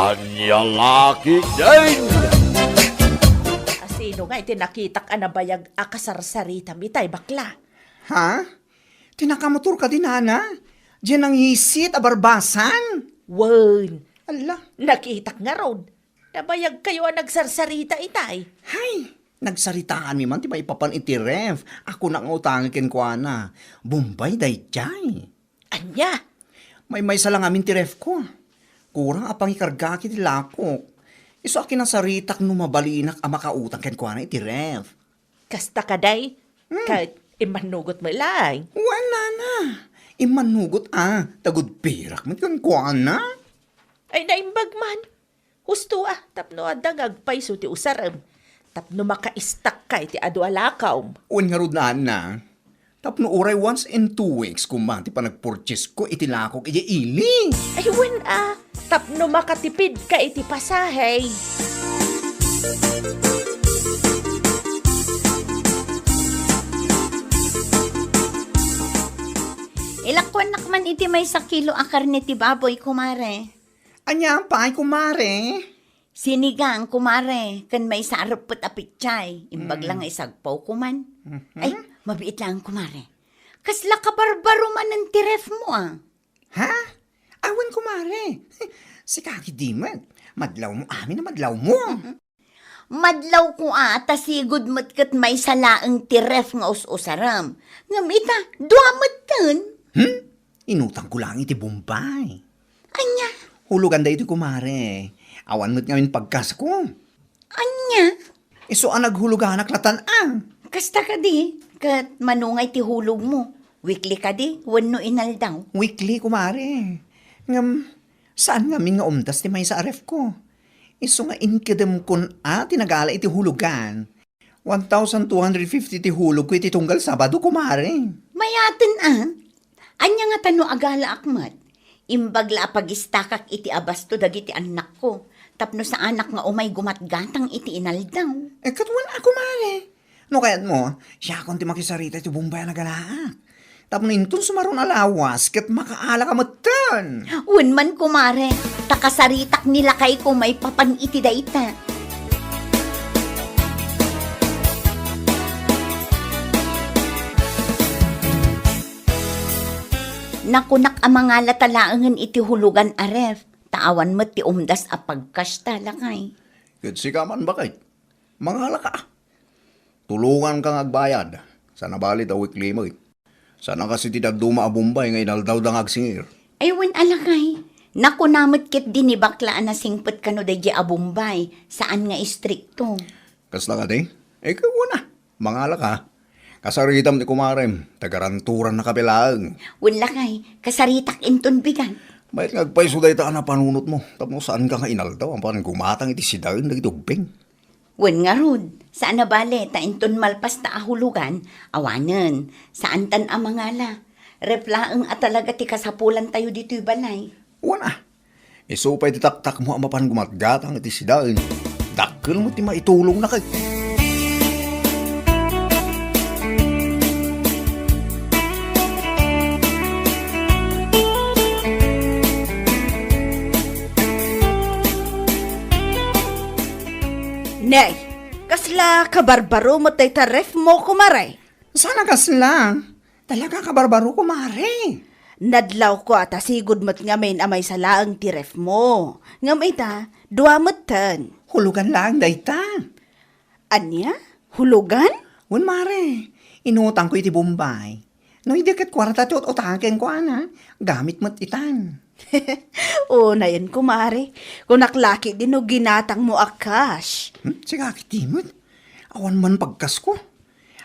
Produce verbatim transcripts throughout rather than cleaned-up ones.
Ania la ketdin? Asino nga iti nakitak a nabayag a kasarsaritam itay, bakla? Ha? Ti nakamotor kadi, nana? Diay nangisit a barbasan? Wen. Alla. Nakitak ngarud. Nabayagkayo a nagsarsarita itay. Hay, nagsaritaanmi man ti maipapan iti ref a kunak nga utangek kenkuana. Bombay daydiay. Ania? Maymaysa la ngamin ti refko. Kurang a pangikargaak iti lakok. Isu a kinasaritak no mabalinak a makautang kenkuana iti ref. Kasta kadi? Hmm. Ket immannugot met laeng. Wen, nana. Immannugot a, ta gudpirak met kenkuana. Ay, naimbag man. Husto a, tapno adda nga agpayso ti usarem. Tapno makaistakka iti adu a lakawm. Wen ngarud, nana. Tapno uray once in two weeks koma ti panagpurchasesko iti lakok idiay ili. Ay, wen a, tapno makatipidka iti pasahe. Ilakkuannak man iti maysa kilo a karne ti baboy, kumare. Ania pay, kumare? Sinigang, kumare, ken maysa a reppet a pechay. Imbag la nga isagpawko man. Mhm. Ay, mabiit laeng, kumare. Kasla kabarbaro manen ti refmo, a. Ha? Awan, kumare. Sika ketdi met. Madlawmo amin a madlawmo. Madlawko a, ta sigud met ket maysa laeng ti ref nga us-usarem. Ngem ita, dua metten. Hmm? Inutangko laeng iti Bombay. Ania? Hulugan daytoy, kumare. Awan met ngamin pagkasko. Ania? Isu a naghuluganak latan a. Kasta kadi, ket mano ngay ti hulogmo? Weekly kadi wenno inaldaw? Weekly, kumare. Ngem, saan ngamin nga umdas ti maysa a refko. Isu nga inkedemkon a ti nagala iti hulugan. One thousand two hundred fifty ti hulogko iti tunggal Sabado, kumare. Mayaten a. Ania ngata no agalaak met? Imbag la a pagistakak iti abasto dagiti annakko, tapno saanak nga umay gumatgatang iti inaldaw. Eh, ket wen a, kumare. No kayatmo, siakon ti makisarita iti Bombay a nagalaak. Tapno inton sumaron a lawas, ket makaalaka metten. Wen man, kumare, ta kasaritak ni lakayko maipapan iti dayta. Nakunak a mangalata laengen iti hulugan a ref, ta awan met ti umdas a pagkasta, lakay. Ket sika man, baket. Mangalaka. Tulonganka nga agbayad. Saan a bale ta weekly met. Saan a kas iti dadduma a Bombay nga inaldawda nga agsingir. Ay, wen a, lakay. Nakuna met ketdi ni bakla a nasingpet kano daydiay a Bombay. Saan nga istrikto. Kasta kadi? Eh, wen a. Mangalaka. Kasaritam ni kumarem. Tagaranturan na kape laeng. Wen, lakay. Kasaritak inton bigat. Mayat nga agpayso dayta a napanunotmo. Tapno saanka nga inaldaw. Apan gumatang iti sidaen dagiti ubbing. Wen ngarud, saan a bale ta inton malpasta a hulugan, awanen, saantan a mangala. Ref laeng a talaga ti kasapulantayo ditoy balay. Wen a, isu pay ti taktakmo a mapan gumatgatang iti sidaen. Dakkel met ti maitulongna kay. Nay, kasla kabarbaro met dayta refmo, kumare? Saan a kasla? Talaga kabarbaro, kumare. Nadlawko a ta sigud met ngamin a maysa laeng ti refmo. Ngem ita, dua metten. Hulugan laeng dayta. Ania? Hulugan? Wen, mare. Inutangko iti Bombay. No idi ket kuarta ti ut-utang kenkuana, gamit met itan. Unayen, kumare. Kunak la ketdi no ginatangmo a cash. Hmm? Sika ketdi met. Awan man pagkasko.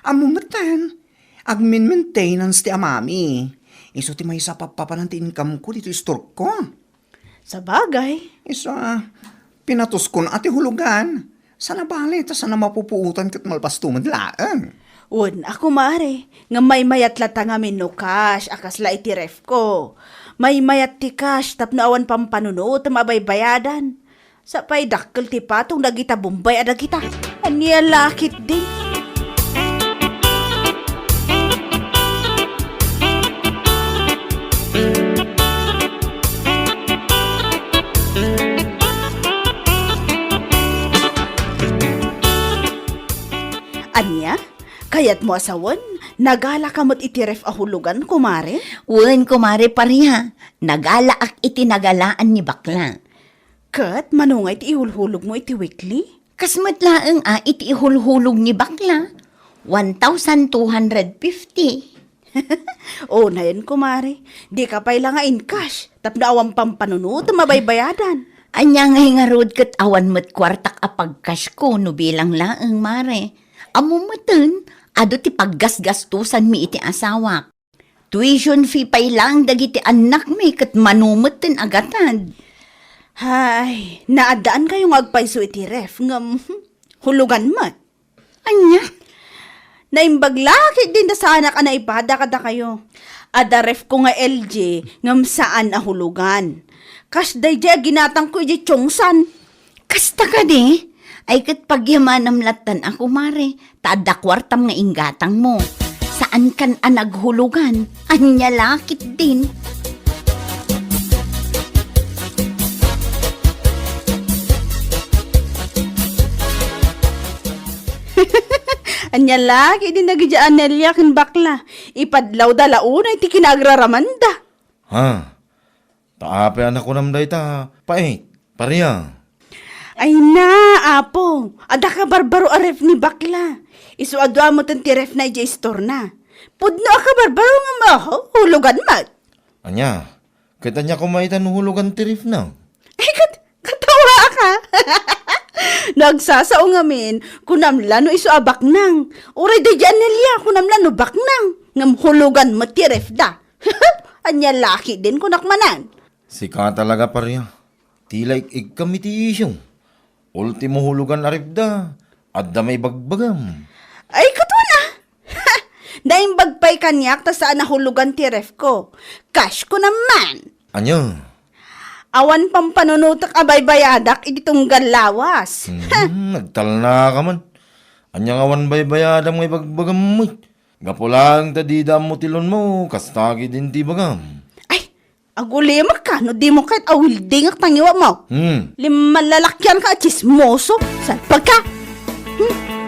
Ammo metten, agmin-maintenance ti amami. Isu ti maysa a pappapanan ti income ko ditoy store ko. Sabagay. Isu a, pinatuskon a ti hulugan. Saan a bale, ta saan a mapupuotan ket malpasto met laeng. Wen a, kumare, nga maymayat latta ngamin no cash a kasla iti refko. Maymayat ti cash tapno awan pampanunotem a baybayadan. Sa pay dakkel ti patong dagita Bombay a dagita. Ania la ketdi? Ania? Kayatmo a sawen, nagalaka met iti ref a hulugan, kumare? Wen, kumare Paria. Nagalaak iti nagalaan ni bakla. Ket mano nga iti ihulhulogmo iti weekly? Kas met laeng a iti ihulhulog ni bakla. One thousand two hundred fifty. Unayen, kumare. Dika pay la nga in-cash, tapno awan pampanunotem a baybayadan. Ania ngay ngarud ket awan met kuartak a pag-cash ko no bilang laeng, mare. Ammo meten, adu ti paggasgastosanmi iti asawak. Tuition fee pay laeng dagiti annakmi ket mano met ti agatad. Hay, naaddaankayo nga agpayso iti ref, ngem hulugan met. Ania? Naimbag la ketdin ta saanak a naipada kadakayo. Adda ref ko nga L G ngem saan a hulugan. Kas daydiay a ginatangko idiay Chongsan. Kasta kadi? Ay ket pagyamanam lattan a, kumare, ta adda kuartam nga inggatangmo. Saankan a naghulugan. Ania la ketdin? Ania la ketdin dagiti Anelia ken bakla? Ipadlawda la unay ti kinaagraramanda. Ha? Ta apay a nakunam dayta, pait, Paria? Ay na, Apo, adda kabarbaro a ref ni bakla. Isu a dua metten ti refna idiay istorna. Pudno a kabarbaro ngem, ah, hulugan met. Ania? Ket ania koma ita no hulugan ti refna? Ay, ket, katawaak. No agsasao ngamin, kunam la no isu a baknang. Uray daydiay Anelia, kunam la no baknang. Ngem hulugan met ti refda. Ania la ketdin, kunak manen. Sika talaga, Paria. Ti la ik-ikkam iti isyu. Ultimo hulugan a refda, adda maibagbagam. Ay, ket wen a! Naimbag pay kaniak ta saan a hulugan ti ref ko. Cash ko naman. Ania? Awan pampanunotek a baybayadak iti tunggal lawas. Hmm, nagtalnaka man. Ania nga awan baybayadam nga ibagbagam met? Gapu laeng ta dida ammo ti loanmo, kasta ketdin ti ibagam. Ay, agulimekka no dimo ket awildingek ta ngiwatmo. Hmm. Limmalalakianka a tsismoso, salpagka. Hmm.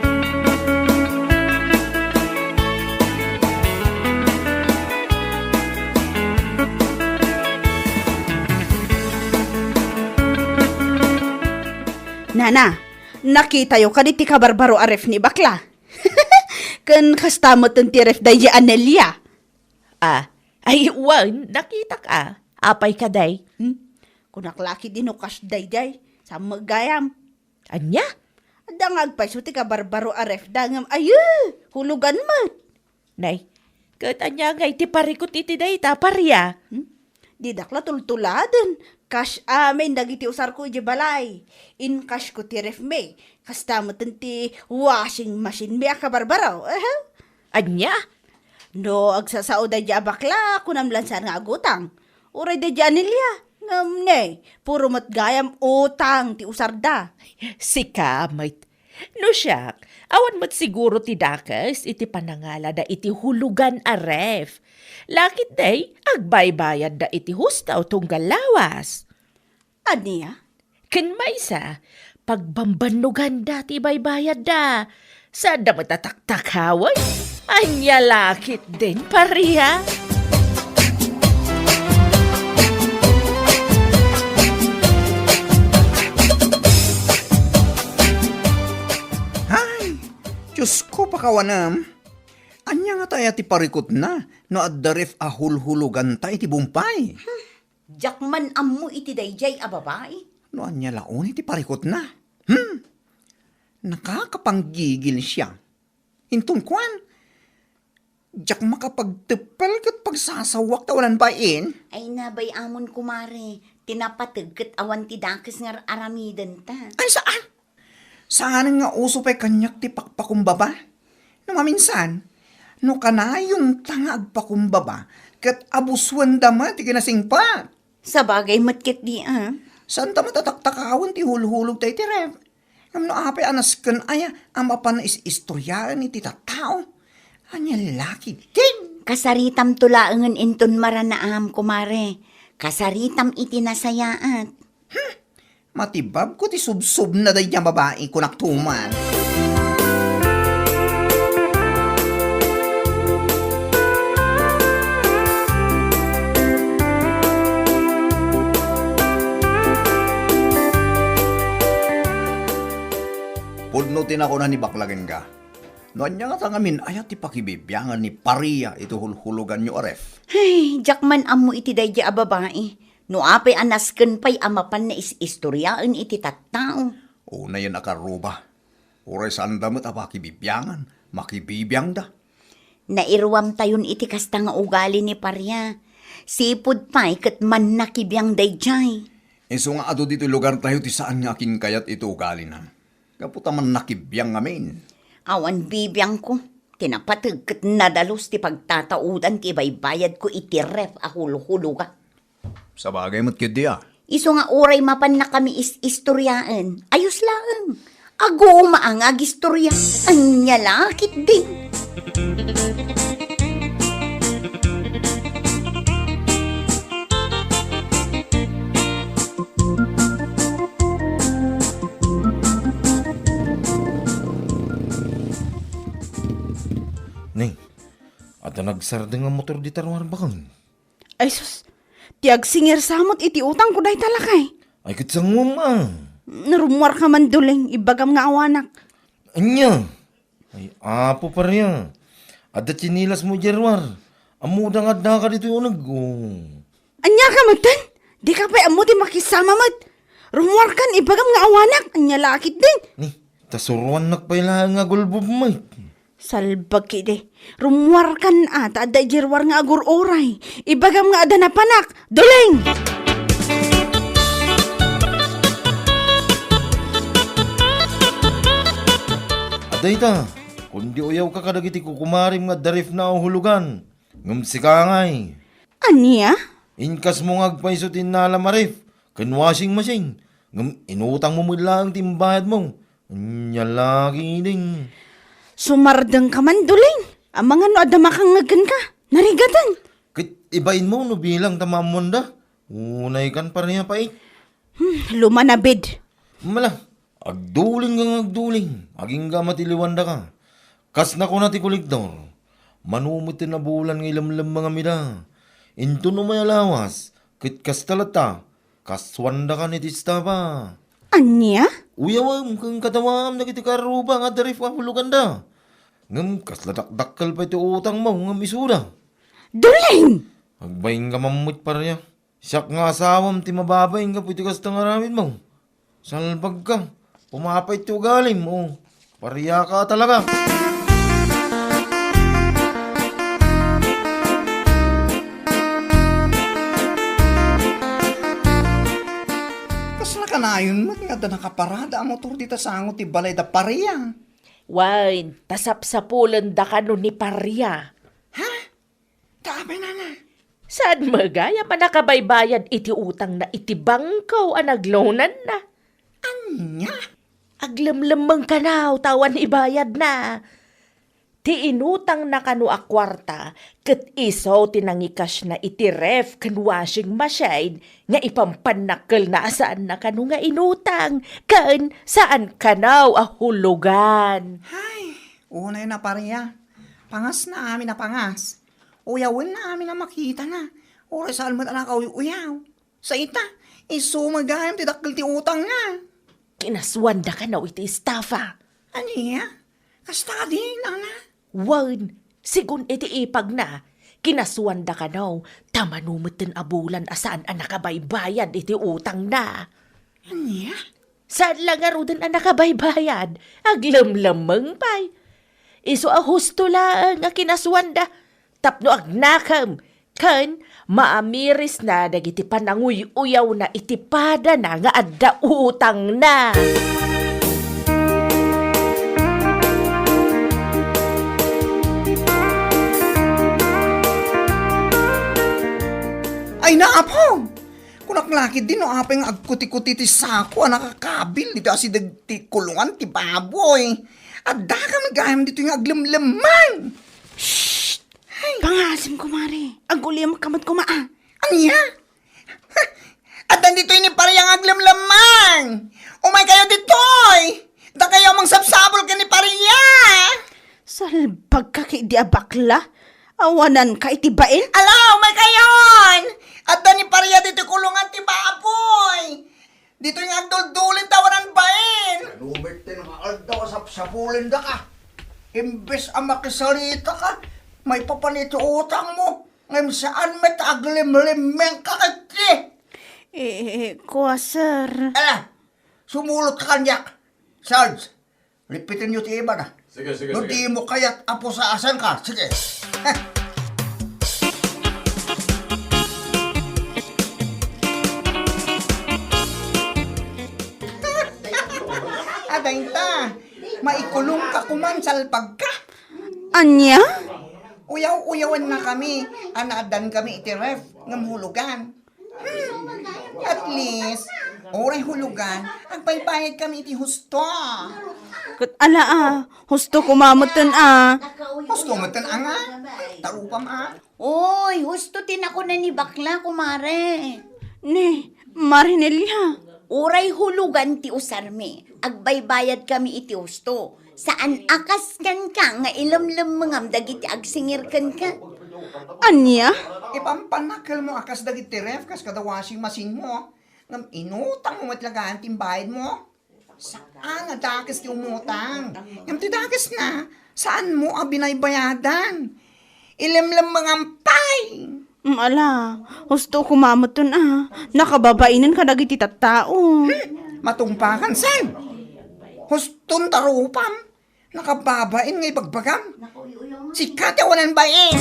Nana, nakitayo kadi ti kabarbaro a ref ni bakla? Ken kasta met ti ref daydi Anelia. Ah, ay, wen, nakitak a. Apay kadi? Hmm? Kunak la ketdin no cash daydiay, saan met gayam. Ania? Adda nga agpayso ti kabarbaro a refda ngem, ayo, hulugan met. Nay, ket ania ngay ti parikut iti dayta, Paria? Hmm? Didak la tultuladen. Cash amin dagiti usarko idiay balay. In-cash ko ti refmi. Kasta met ti washing machine mi a kabarbaro. Aha. Ania? No agsasao daydi a bakla, kunam laeng saan nga agutang. Uray daydi Anelia. Ngem ne, puro met gayam utang ti usarda. Sika met. No siak, awan met siguro ti dakes iti panangalada iti hulugan a ref. Laketdi, agbaybayadda iti husto tunggal lawas. Ania? Ken maysa, pagbambannoganda ti baybayadda. Saanda met a taktakawen? Ania la ketdin, Paria? Ay, Diosko, pakawanem. Ania ngata aya ti parikutna no adda ref a hulhuloganta iti bumpay? Diak man ammo iti daydiay a babai. No ania la unay ti parikutna? Hmm? Nakakapanggigil siya. Inton kuan, diak makapagteppel ket pagsasaoak ta awan bain. Ay, nabay-amon, kumare, ti napateg ket awan ti dakes nga ar-aramidenta. Ay, saan? Saan nga uso pay kaniak ti pakpakumbaba? No maminsan, no kanayonta nga agpakumbaba, ket abusuenda met ti kinasingpet. Sabagay met ketdi a. Saanta met a taktakawen ti hulhulogta iti ref. Ngem no apay a nasken aya a mapan is-istoriaen iti tattao? Ania la ketdin? Kasaritamto laengen inton maranaam, kumare. Kasaritam iti nasayaat. Hmm, matibabko ti subsobna daydi a babai, kunak tuman. Ti nakuna ni bakla kenka, no ania ngata ngamin, aya ti pakibibiangan ni Paria iti hulhuloganyo a ref? Ay, diak man ammo iti daydiay a babai. No apay a nasken pay a mapanna is-istoriaen iti tattao. Unayen a karruba. Uray saanda met a pakibibiangan, makibibiangda. Nairuamtayon iti kasta nga ugali ni Paria. Sipud pay ket mannakibiang daydiay. Isu nga adu ditoy lugartayo ti saan nga akinkayat iti ugalina. Gapu ta mannakibiang ngamin. Awan bibiangko. Ti napateg ket nadalus ti pagtataudan ti ibaybayadko iti ref a hulhuloga. Sabagay met ketdi a. Isu nga uray mapannakami is-istoriaen, ayos laeng. Aguma nga agistoria. Ania la ketdi? Ni, adda nagsardeng a motor dita ruar baken. Ay sus, ti agsingir sa met iti utangko dayta lakay. Ay, ket sanguem a. Rummuarka man, Duleng, ibagam nga awanak. Ania? Ay, Apo Paria, adda tsinelasmo idiay ruar. Ammoda nga addaka ditoy uneg, o. Ania ka metten? Dika pay ammo ti makisama met. Rummuarkan, ibagam nga awanak. Ania la ketdi? Ni, ta suruannak pay laeng nga agulbub met. Salbag ketdi. Rummuarkan a, ta adda idiay ruar nga agur-uray. Ibagam nga adda napanak. Duleng! Adda ita, kundi uyawka kadagiti kukumarim nga adda refna a hulogan. Ngem sika ngay. Ania? Inkasmo nga agpayso ti innalam a ref ken washing machine, ngem inutangmo met laeng ti imbayadmo. Ania la ketdin? Sumardengka man, Duleng. Amangan no adda makangngeg kenka. Narigaten. Ket ibainmo no bilang ta maammoanda. Unaykan, Paria, pay. Hmm, lumanabid. Mala, agduling nga agduling. Agingga matiliwandaka. Kas nakuna ti kolektor, mano met ti nabulan nga ilemlemmeng amida. Inton umay a lawas, ket kasta latta, kasuandakan iti estafa. Ania? Uyawem ken kadawaem dagiti karruba nga adda ref a huloganda. Ngem kasla dakdakkel pay ti utangmo ngem isuda. Duleng! Agbainka man met, Paria. Siak nga asawam ti mababain gapu iti kasta nga aramidmo. Salbagka. Pumapait ti ugalim, o. Pariaka talaga. Kasla kanayon met nga adda nakaparada a motor dita sango ti balay da Paria. Wen, ta sapsapulenda kano ni Paria. Ha? Ta apay, nana? Saan met gayam a nakabaybayad iti utangna iti bangko a nagloananna? Ania? Aglemlemmeng kano ta awan ibayadna. Ti inutangna kano a kuarta ket isu ti nangikasna iti ref ken washing machine nga ipampannakkelna a saanna kano nga inutang ken saan kano a hulogan. Hay, unay na, Paria. Pangasna amin a pangas. Uyawenna amin a makitana. Uray saan met a nakauy-uyaw. Sa ita, isu met gayam ti dakkel ti utangna. Kinasuanda kano iti estafa. Ania? Kasta kadi, nana? Wen, sigun iti ipagna, kinasuanda kano, ta mano metten a bulan a saan a nakabaybayad iti utangna. Ania? Saan la ngaruden a nakabaybayad, aglemlemmeng pay. Isu a husto laeng a kinasuanda, tapno agnakem, ken maamirisna dagiti pananguy-uyawna iti padana nga adda utangna. Ay, naapo! Kunak la ketdi no apay nga agkuti-kuti ti sako a nakakabil ditoy asideg ti kulungan ti baboy. Addaka met gayam ditoy nga aglemlemmeng. Shh! Ay. Pangasim, kumare. Agulimek ka met koma, a. Ania? Addan ditoy ni Paria nga aglemlemmeng. Umay kayo ditoy. Dakayo mangsapsapul ken ni Paria. Salbag ka ketdi a bakla. Awanan ka iti bain? Ala, umay kayon! Adda ni Paria ditoy kulungan ti baboy. Ditoy nga agduldulin ta awanan bain. Ano met ti nga aldaw a Sapulendaka. Imbes a makisarita ka, maipapan iti utangmo. Ngem saan met aglimlimmeng ka ket di. Eh, kua, sir. Ala, sumulot ka kaniak. Sarge, lipitenyo ti imana. Sige, sige, no sige. Di mo kayat a pusasan ka, sige. Adayta, maikulong ka kuman, salpag ka. Ania? Uyaw-uyawan na kami, a naaddan kami iti ref, ngem hulugan. Hmm, at least, uray hulugan, agbaybayad kami iti husto. Ket ala a, husto koma metten a. Husto metten a nga? Tarupam a? Oy, husto ti nakuna ni bakla, kumare. Ni, Marinelia. Uray hulugan ti usarmi, agbaybayad kami iti husto. Saan a kas kenka nga ilemlemmengam dagiti agsingir kenka? Ania? Ipampanakkelmo a kas dagiti ref kas kada washing machine-mo. Ngem inutangmo met laeng ti imbayadmo. Saan a dakes ti umutang. Ngem ti dakesna, saanmo a binaybayadan. Ilemlemmengam pay. Mm, ala, husto koma metten a. Nakababainen kadagiti tattao. Hmm, matungpakan, saan? Huston tarupam. Nakababain nga ibagbagam. Sika ti awanan bain.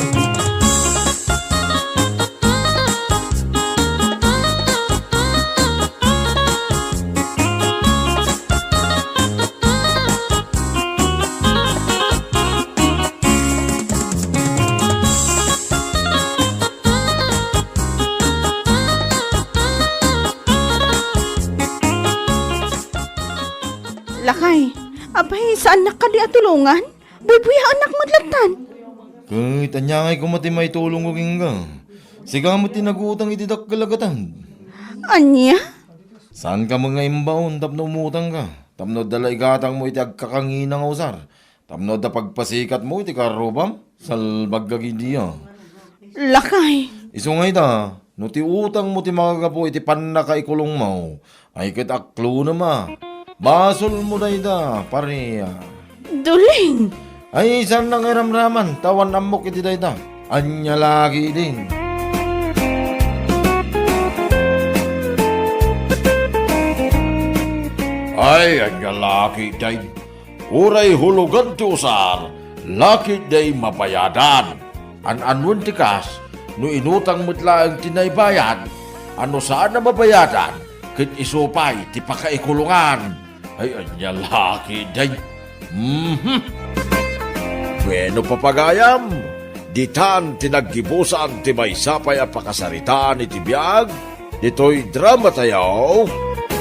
Lakay, apay, saannak kadi a tulongan? Buybuyaennak met lattan. Ket ania ngay koma ti maitulongko kenka? Sika met ti nagutang iti dakkel a gatad. Ania? Saanka met nga imbaon tapno umutangka, tapno adda la igatangmo iti agkakangina nga usar, tapno adda pagpasikatmo iti karrupam? Salbag ka, Gidia. Lakay. Isu nga ita, no ti utangmo ti makagapu iti pannakaikulongmo, ay ket aklonem a. Basolmo dayta, pare a. Dulin. Ay, saan nga iramraman, ta awan ammok iti dayta. Ania la ketdin? Ay, ania la ketdin? Uray hulugan ti usar, la ketdi mabayadan. An-anuen ti kas, no inutang met laeng ti naibayad, a no saan a mabayadan, ket isu pay ti pakaikulongan. Ay, ania la ketdi? Mhm. Bueno, papagayam, ditan ti naggibusan ti maysa pay a pakasaritaan iti biag ditoy dramatayo,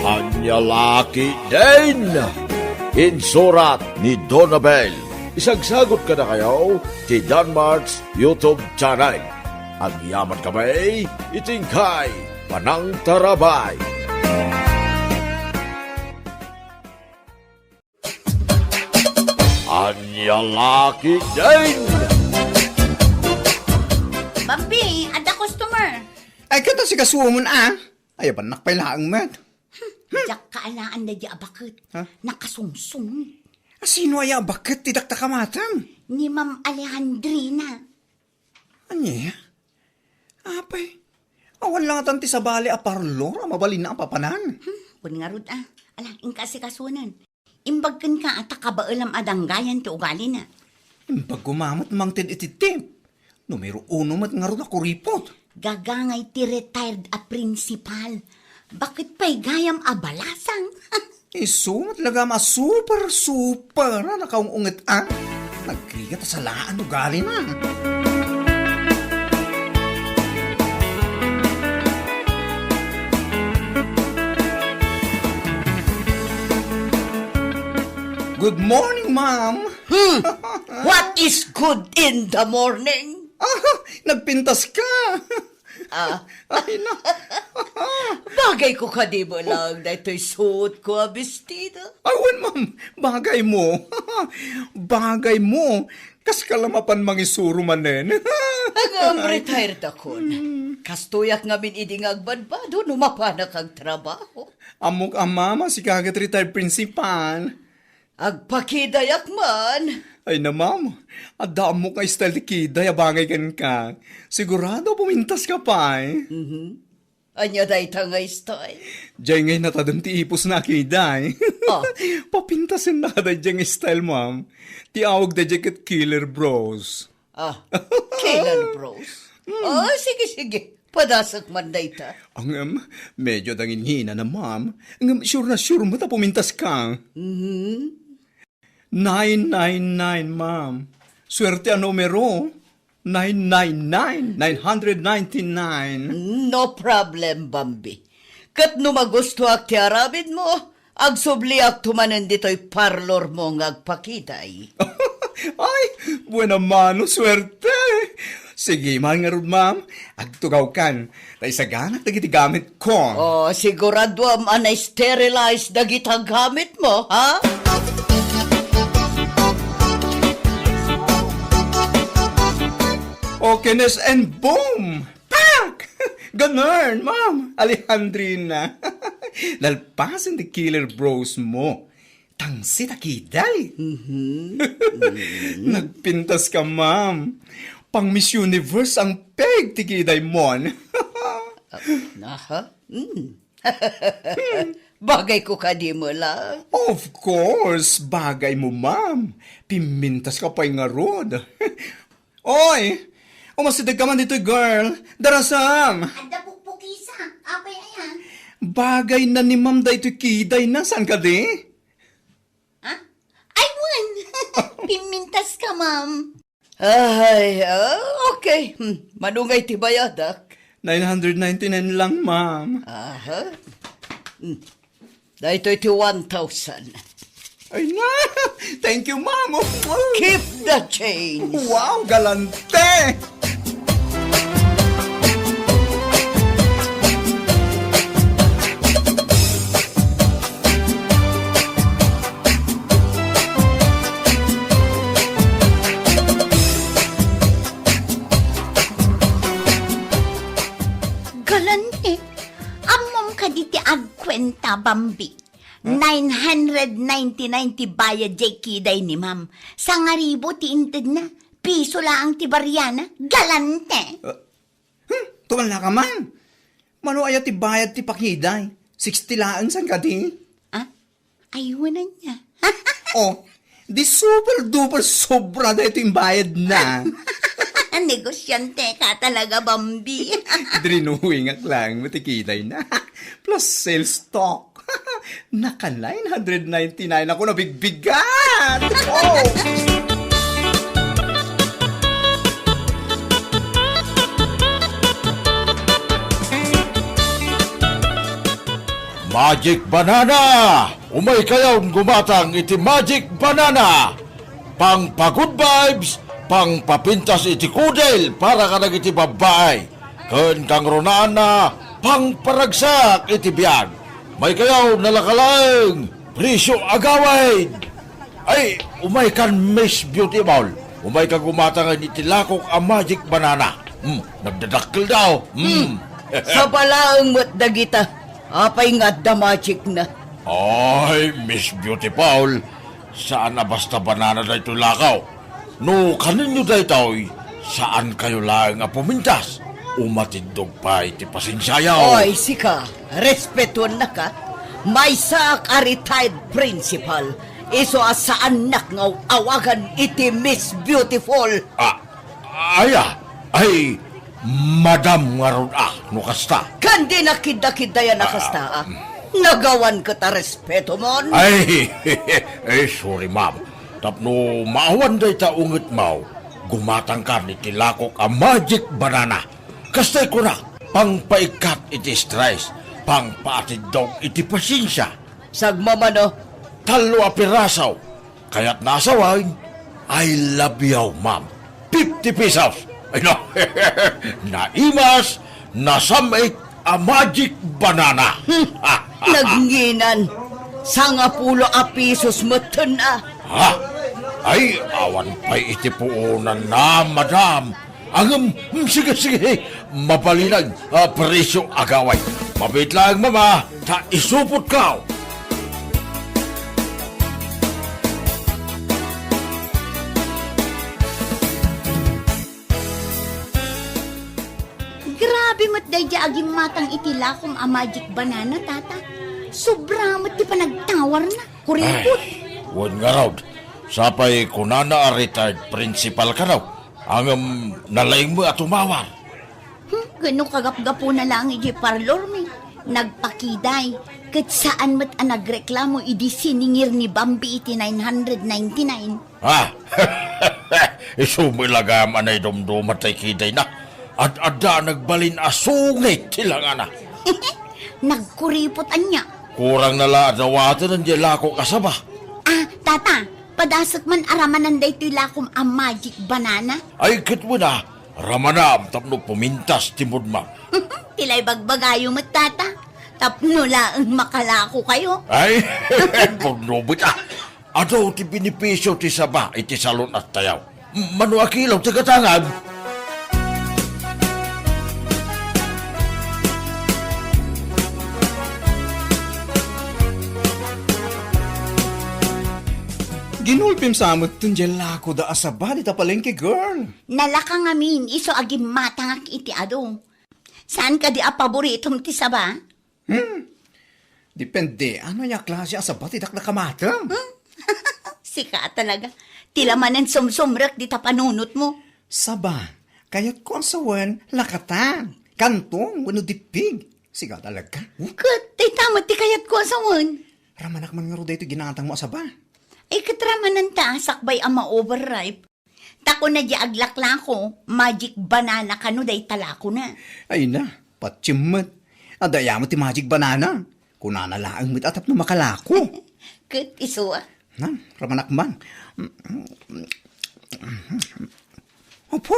Ania la ketdin? Insurat ni Donabel. Isagsagut kadakayo ti Danmart's YouTube channel. Agyamankami iti inkay panangtarabay. Ania la ketdin? Bambi, adda customer. Ay, ket asikasuon a. Ayabannak pay laeng met. Hmm, diak kaalaan daydi a baket. Ha? Nakasungsong. A, sino aya a baket ti dakdakamatem? Ni Ma'am Alejandrina. Ania? Apay, awan la ngatan ti sabali a parlor a mabalinna a papanan. Hmm, wen ngarud a. Ala, inka asikasunen. Imbag kenka a ta kabaelam a danggayan ti ugalina. Imbag koma met mangted iti tip. Numero uno met ngarud a kuripot. Gagangay ti retired a principal. Baket pay gayam a balasang. Isu met lagam a super, super a nakaung-unget a. Nagrigat a salaan ugalina. Good morning, ma'am. Hmm. What is good in the morning? Ah, nagpintas ka. Ah. Ay, na. Bagay ko kadi met laeng daytoy suot ko a bestida? Awan, ma'am. Bagay mo. Bagay mo. Kas ka la mapan mangisuro manen. Ngem retired akon. Hmm. Kastoyak ngamin idi nga agbadbado no mapanak agtrabaho. Ammok a, ma'am, a sika ket retired principal. Agpakidayak man. Ay na, ma'am. Adda ammok nga style ti kiday a bangay kenka. Sigurado pumintaska pay. Mhm. Ania dayta nga style? Diay ngay natadem ti ipusna a kiday. Ah. Papintasenna kadi diay nga style, ma'am. Ti awag daydiay ket Killer Bros. Ah, Killer Bros. Hmm. Ah, sige, sige. Padasek man dayta. Ngem, medyo dangin hinana, ma'am. Ngem, sure na sure met a pumintaska. Mhm. Nine nine nine, ma'am. Swerte a numero. Nine nine nine, nine hundred ninety-nine. No problem, Bambi. Ket no magustuak ti aramidmo, agsubliakto manen ditoy parlormo nga agpakiday. Ay, buena mano, swerte! Sige man ngarud, ma'am. Agtugawkan. Ta isaganak dagiti gamitko. Oh, siguraduam a na-sterilize dagita gamitmo, ha? Okay, Nes, and boom! Pak! Ganun, Ma'am Alejandrina. Nalpasen ti Killer Bros mo. Tangsit a kiday. Mhm. Nagpintaska, ma'am. Pang Miss Universe ang peg ti kiday mon. Ah, aha. Mm. Bagayko kadi met la. Of course, bagay mo, ma'am. Pimintaska pay ngarud. Oy, umasidegka man ditoy, girl. Darasam. Adda pukpukisa. Apay aya? Bagay na ni ma'am daytoy kiday na, saan kadi? Ha? Ay, wen! Pimintaska, ma'am. Ay, ah, okay. Hmm, mano ngay ti bayadak? Nine hundred ninety-nine lang, ma'am. Aha. Hmm. Daytoy ti one thousand. Ay na! Thank you, ma'am. Keep the change. Wow, galante! Galante, ammom kadi ti agkuenta, Bambi? Huh? Nine hundred ninety-nine ti bayad jay kiday ni ma'am. Sangaribu ti intedna. Piso laeng ti bariana. Galante! Uh, Hmm, tumala ka man. Mano aya ti bayad ti pakiday? Sixty laeng, saan kadi? Ah? Ay, wen aya. Oh, di super duper sobra daytoy imbayad na. Negosyante ka talaga, Bambi. Drinowingak lang, matikiday na. Plus sales talk. Naka nine hundred ninety-nine ako nabigbigat! Oh! Magic Banana! Umaykayon gumatang iti Magic Banana! Pangpa-good vibes, pangpapintas iti kudel para kadagiti babbai, ken kangrunaanna, pangparagsak iti biag. Umaykayo nalaka laeng, presyo agawid! Ay, umaykan, Miss Beautiful. Umayka gumatangen iti lakok a Magic Banana. Hmm, nagdadakkel daw. Hmm. Hmm. Saba laeng met dagita. Apay nga adda magic na? Ay, Miss Beautiful, saan a basta banana daytoy lakaw. No kanenyo daytoy, saankayo laeng a pumintas. Umatiddog pay ti pasensiayo. Oy, sika, respetuennaka. Maysaak a retired principal. Isu a saannak nga awagan iti Miss Beautiful. Ah, aya, ay, Madam ngarud a, no kasta. Ken di nakidakiddayan a kasta, ah. Nagawan ket a respeto mon. Ay, ay, sorry, ma'am. Tapno maawan dayta unget maw, gumatangkan iti lakok a Magic Banana. Kastay kuna, pangpaikkat iti stress, pangpaatiddog iti pasensia. Sagmamano. Tallo a piraso. Kayatna a sawen, I love you, ma'am. Fifty pesos. Ay, no. Naimas, nasam-it a magic banana. Hmm. Nagnginan. Sangapulo a pesos metten, ah. Ha? Ay, awan pay iti puonanna, madam. Ngem, hmm, sige, sige. Mabalinen, ah, presyo agaway. Mabiit laeng, mama, ta isupotko. agimmatang iti lakom a magic banana, Tata. Sobra met ti panagtawarna. Kuripot. Ay, wen ngarud, sapay kunana a retired principal kano, ngem nalaingmo a tumawar. Hmm, ket no kagapgapuna laeng idiay parlormi, nagpakiday, ket saan met a nagreklamo idi siningir ni Bambi iti nine hundred ninety-nine. Ah, isu met la gayam a naidumduma ti kidayna. Ad-adda a nagbalin a sungit ti langana. Nagkuripot ania? Kurangna la a dawaten diay lakok a saba. Ah, Tata, padasek man a ramanan daytoy lakom a magic banana. Ay, ket wen a, ramanam tapno pumintas ti mudmam. Ti la ibagbagayo met, Tata, tapno laeng makalako kayo. Ay, pudno met a. Adu ti benepisio ti saba iti salun-attayo. Mano a kilo ti gatangam? Ginulpim sa met diay lakoda a saba dita palengke, girl. Nalaka ngamin, isu a gimmatangak iti adu. Saan kadi a paboritom ti saba? Hmm. Depende, ania a klase a saba ti dakdakamatem? Hmm? Sika talaga. Ti la manen sumsumrek dita panunotmo. Saba, kayatko a sawen, lakatan, kantong, wenno dippig. Sika talaga. Hmm? Ket, dayta met ti kayatko a sawen. Ramanak man ngarud daytoy ginatangmo a saba. Ay, ket ramananta, sakbay a ma-overripe. Ta kuna diay aglaklako, magic banana kano dayta lakona. Ay na, patiem met. Adda aya met ti magic banana. Kunana laeng met a tapno makalako. Ket isu a. Na, ramanak man. Apo,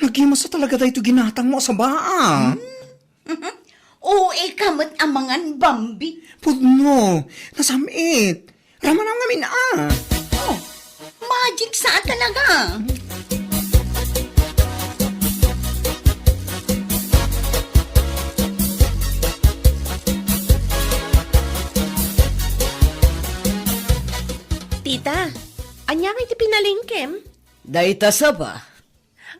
nagimasa talaga daytoy ginatangmo a saba, a. Hmm? O, ika met a mangan, Bambi. Pudno, nasam-it. Ramanam ngamin a. Oh, magic sa talaga. Tita, ania ngay ti pinalengkem? Dayta saba.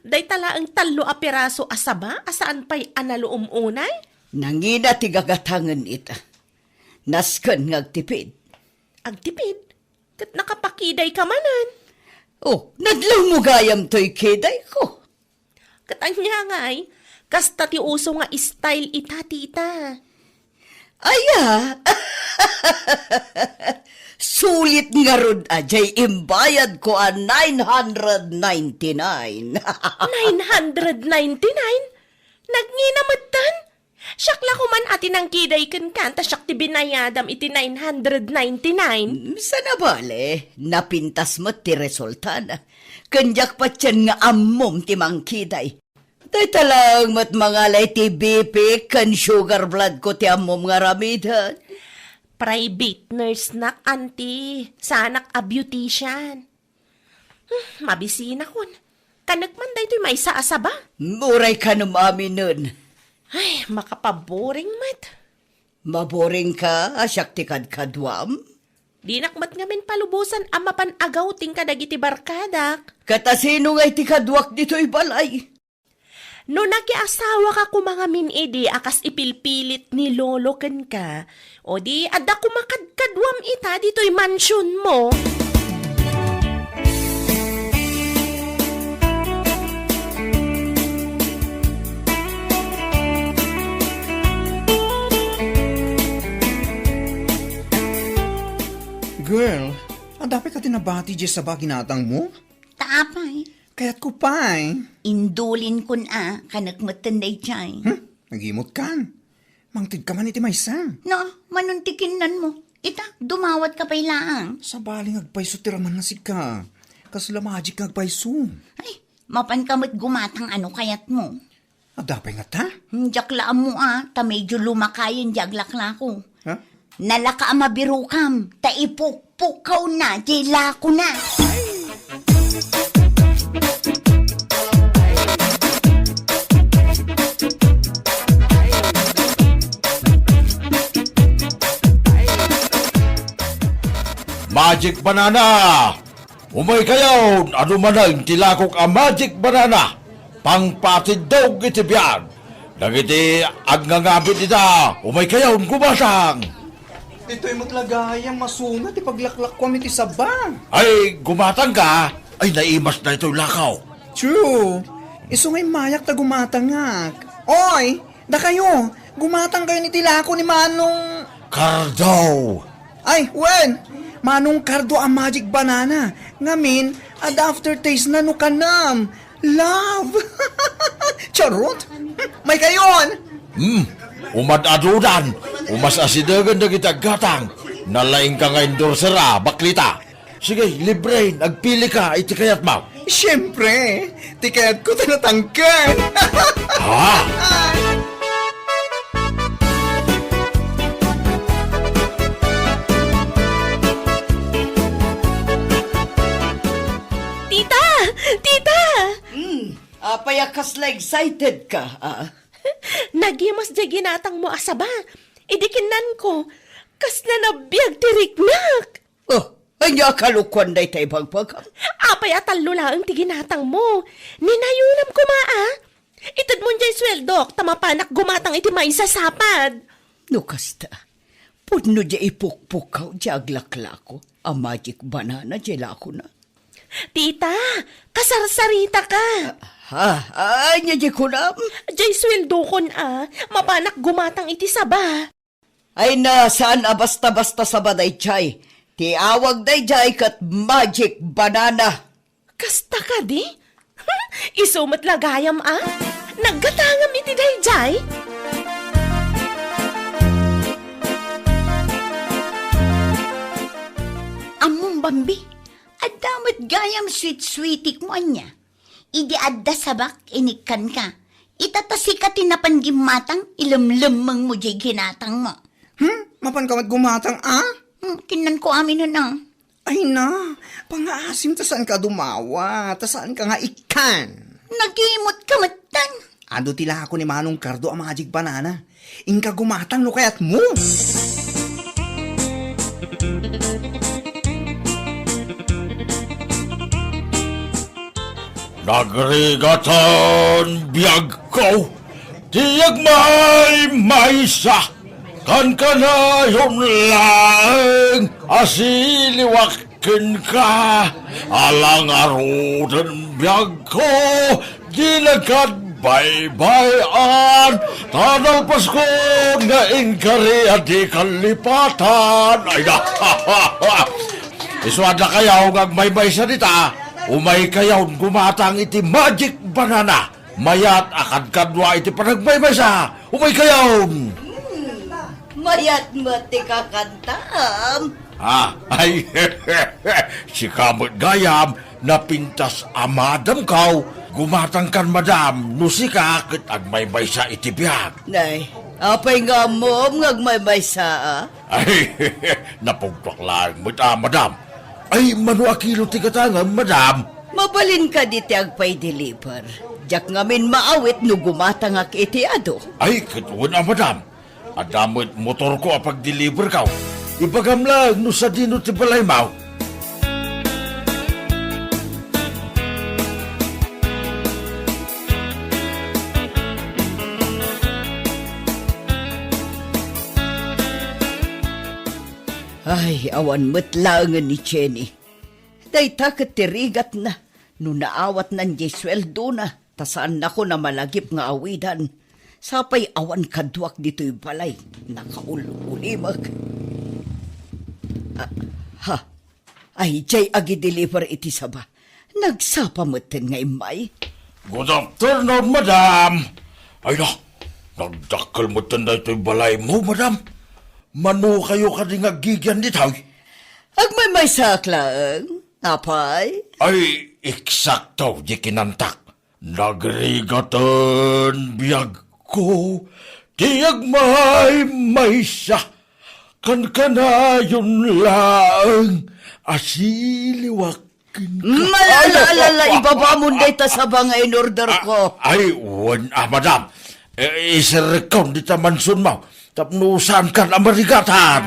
Dayta laeng tallo a piraso a saba a saan pay a naluom unay? Nangina ti gagatangen ita. Nasken nga agtipid. Agtipid? Ket nakapakidayka manen. Oh, nadlawmo gayam toy kidayko. Ket ania ngay, kasta ti uso nga style ita, tita. Aya! Sulit ngarud a diay imbayadko a nine hundred ninety-nine. Nine hundred ninety-nine? Nagngina metten? Siak la koman a ti nangkiday kenka, ta siak ti binayadam iti nine hundred ninety-nine. Mm, sana bale, napintas met ti resultana. Ken diak patien nga ammom ti mangkiday. Dayta laeng met mangala iti B P ken sugar blood ko ti ammom nga aramiden. Private nurse nak, auntie. Saanak a beautician. Hmm, mabisinakon. Kanek man daytoy maysa a saba. Uray kanem aminen. Ay, makapaboring met. Maboringka a siak ti kadkaduam? Dinak met ngamin palubosan a mapan agawting kadagiti barkadak. Ket a sino ngay ti kaduak ditoy balay? No nakiasawaka koma ngamin idi a kas ipilpilit ni Lolo kenka, o di adda koma kadkaduam ita ditoy mansionmo. Girl, adda pay kadi nabati diay saba a ginatangmo? Ta apay? Kayatko pay. Indulinkon a, kanek metten daydiay. Hmm? Nagimutkan? Mangtedka man iti maysa. No, manon ti kinnanmo? Ita, dumawatka pay laeng. Sabali nga agpayso ti ramanna sika. Kasla magic nga agpayso. Ay, mapanka met gumatang a no kayatmo. Adda pay ngata? Hmm, diak la ammo a, ta medyo lumakayen diay aglaklako. Ha? Nalaka a mabirokam, ta ipukpukkawna diay lakona. Magic banana! Umaykayon, adu manen ti lakok a magic banana, pangpatiddog iti biag. Dagiti agngangabi dita, umaykayon gumatang. Ditoy met la gayam masunga ti paglaklakkuam iti saba. Ay, gumatangka? Ay, naimas daytoy lako. True. Isu nga immayak ta gumatangak. Oy, dakayo, gumatangkayon iti lako ni Manong Cardo. Ay, wen! Manong Cardo a magic banana. Ngamin, adda aftertaste na no kanam. Love! Charot! Maykayon! Hmm, umad-adudan. Umas asidegen dagiti aggatang. Nalaingka nga endorser a, baklita. Sige, libre, agpilika iti kayatmo. Siempre, ti kayatko ta natangken. Ha? Tita! Tita! Hmm, apay a kasla excited ka, ah? Nagimas diay ginatangmo a saba. Idi kinnanko, kasla nabiag ti riknak. Oh, ania a kalokuan dayta ibagbagam? Apay a tallo laeng ti ginatangmo? Ninayonam koma, a? Itedmon diay sueldok ta mapanak gumatang iti maysa a sapad. No kasta, pudno diay ipukpukaw diay aglaklako a magic banana diay lakona. Tita, kasarsaritaka. Ah, ha? Ania diay kunam? Diay sueldokon, a, mapanak gumatang iti saba. Ay na, saan a basta-basta saba daydiay. Ti awag daydiay ket magic banana. Kasta kadi? Isu met la gayam a? Naggatangam iti daydiay? Ammom, Bambi, adda met gayam sweet-sweetikmo ania? Idi adda sabak, inikkanka. Ita ta sika ti napan gimmatang, ilemlemmengmo diay ginatangmo. Hmm? Mapanka met gumatang, a? Hmm, kinnanko aminen, a. Ay na, pangaasim ta saanka dumawa, ta saanka nga ikkan. Nagimutka metten. Adu ti lako ni Manong Cardo a magic banana. Inka gumatang no kayatmo. Nagrigatan biagko ti agmaymaysa, kankanayon laeng a siliwak kenka, ala ngaruden biagko, di nagkadbaybay-an, ta nalpaskon nga inkari a di kallipatan. Ay na. Isu a dakayo nga agmaymaysa dita, umaykayon gumatang iti magic banana. Mayat a kadkadua iti panagmaymaysa. Umaykayon! Hmm, mayat met ti kakantam. Ah, ay, sika met gayam, napintas a madamko. Gumatangkan, madam, no sika ket agmaymaysa iti biag. Nay, apay nga ammom nga agmaymaysa, a? Ay, napugtuak laeng met a, madam. Ay, mano a kilo ti gatangem, madam? Mabalin kadi ti agpaideliver. Diak ngamin maawit no gumatangak iti adu. Ay, ket wen a, madam. Adda met motorko a pagdeliverko. Ibagam laeng no sadino ti balaymo. Ay, awan met laengen ni Jenny. Dayta ket ti rigatna no naawatnan diay sueldona, ta saannakon a malagip nga awidan. Sapay awan kaduak ditoy balay, nakaul-ulimek. Ah, ha? Ay, diay agideliver iti saba. Nagsapa metten nga immay. Good afternoon, madam. Ay na, nagdakkel metten daytoy balaymo, madam. Manokayo kadi nga aggigian ditoy? Agmaymaysaak laeng, apay. Ay, eksakto diay kinantak. Nagrigaten biagko ti agmaymaysa, kankanayon laeng a siliwak kenka. Malala, ibabamon dayta saba nga in-orderko. Ah, ay, wen a, madam. Eh, iserrekkon dita mansionmo. Tapno saankan a marigatan.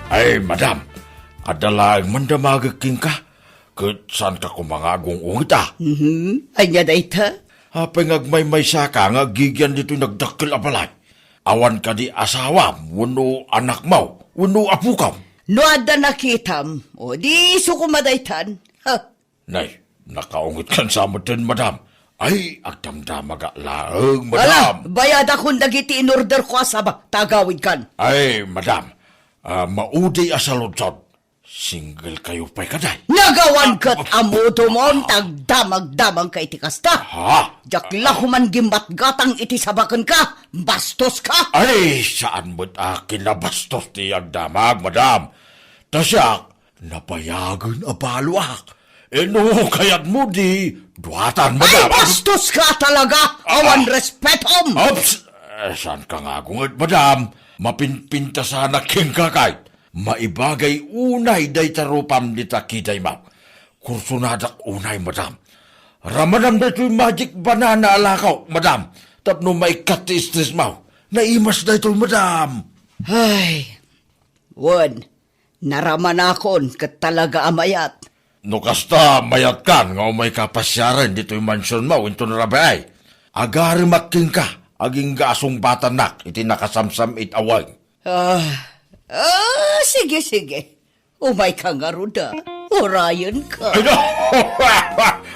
Ay, madam, adda laeng mandamagek kenka, ket saanka koma nga agung-ungit a. Mhm. Ania dayta? Apay nga agmaymaysaka nga agigian ditoy nagdakkel a balay? Awan kadi asawam, wenno anakmo, wenno apokam? No adda nakitam, o di isu koma daytan. Ha? Nay, nakaungitkan sa metten, madam. Ay, agdamdamagak laeng, madam. Ala, bayadakon dagiti inorderko a saba, ta agawidkan. Ay, madam, ah, maudi a saludsod. Single kayo pay kadi? Nagawan ket ammoda man ta agdamagdamagka iti kasta. Ha? Diak la koman gimmatgatang iti saba kenka. Bastoska. Ay, saan met a kinabastos ti agdamag, madam. Ta siak, nabayagen a baloak. E, no kayatmo, di duatan, madam. Ay, bastoska talaga! Awan respetom! Ops! Eh, saanka nga agunget, madam? Mapinpintasanak kenka kayat. Maibagay unay dayta rupam dita kidaymo. Kursonadak unay, madam. Ramanam daytoy magic banana a lakaw, madam. Tapno maikkat ti stressmo. Naimas daytoy, madam. Ay, wen, naramanakon ket talaga a mayat. No kasta, mayatkan nga umayka pasiaren ditoy mansionmo inton rabii. Agaremak kenka, agingga a sungbatannak iti nakasamsam-it a weng. Ah, ah, sige, sige. Umayka ngarud a. Urayenka. Ay, no!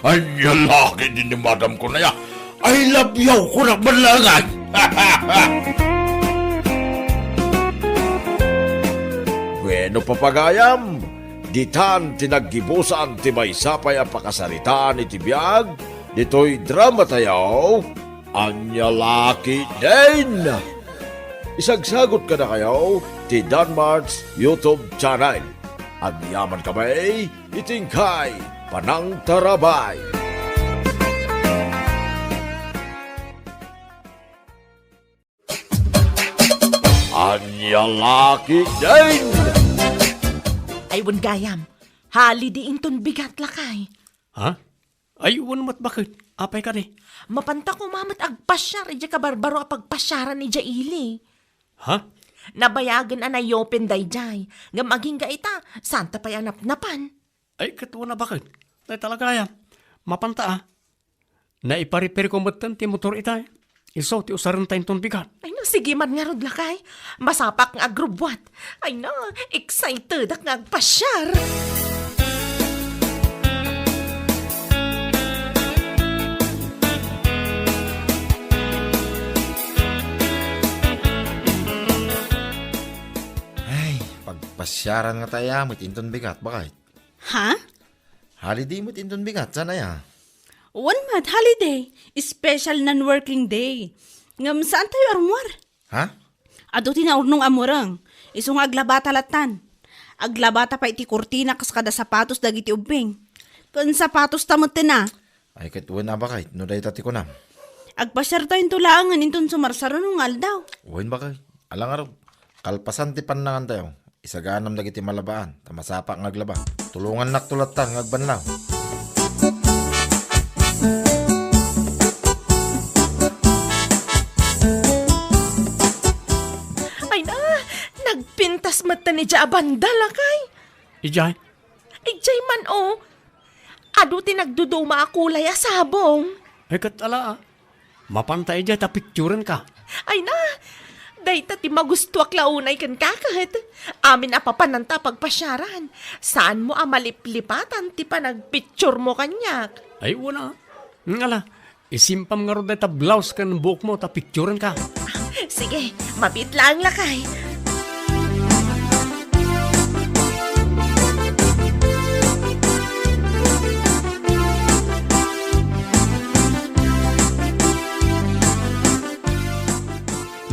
Ania la ketdi ni madam ko aya. I love you, kunak man laeng. Bueno, papagayam, ditan ti naggibusan ti maysa pay a pakasaritaan iti biag ditoy dramatayo. Ania la ketdin? Isagsagot kadakayo ti Danmart's YouTube channel. Agyamankami iti inkay panangtarabay. Ania la ketdin? Ay, wen gayam. Holiday inton bigat, lakay. Ha? Ay, wen met baket. Apay kadi? Mapanta koma met agpasiar idiay kabarbaro a pagpasiaran idiay ili. Ha? Nabayagen a nayopen daydiay. Ngem agingga ita, saanta pay a napnapan. Ay, ket wen a baket. Dayta la gayam. Mapanta a. Naiparepairko metten ti motor itay. Isu ti usarenta inton bigat. Ay, no, sige man ngarud, lakay. Masapak nga agrubbuat. Ay, no, excitedak nga agpasiar. Ay, pagpasiaran nga tayo met inton bigat, bakit? Ha? Holiday met inton bigat, saan aya? Wen met, holiday. Special non-working day. Ngem saan tayo armuar? Ha? Adu ti naurnong a mureng. Isu nga aglabata lattan. Aglabata pay ti kurtina kas kada sapatos dagiti ubbing. Ken sapatos ta met ti na. Ay, ket wen a bakay, no dayta ti kunam. Agpasiar tayo into laengen inton sumarsaruno nga aldaw. Wen bakay, ala ngarud. Kalpasan ti pannangan tayo. Isaganam dagiti malabaan, ta masapak nga aglaba. Tulongannakto lattan nga agbanlaw. Ay na, nagpintas met ta ni Dia a banda, lakay. Idiay? Idiay man, oh. Adu ti nagduduma a kulay a sabong. Ay, ket ala, ah. Mapanta idiay ta picturenka. Ay na, dayta ti magustuak la unay kenka ket. Amin a papananta a pagpasiaran. Saanmo a maliplipatan ti panagpicturemo kaniak. Ay, wala. Ngala, isimpam ngarud dayta blouse ken buokmo ta picturenka. Sige, mabiit laeng lakay.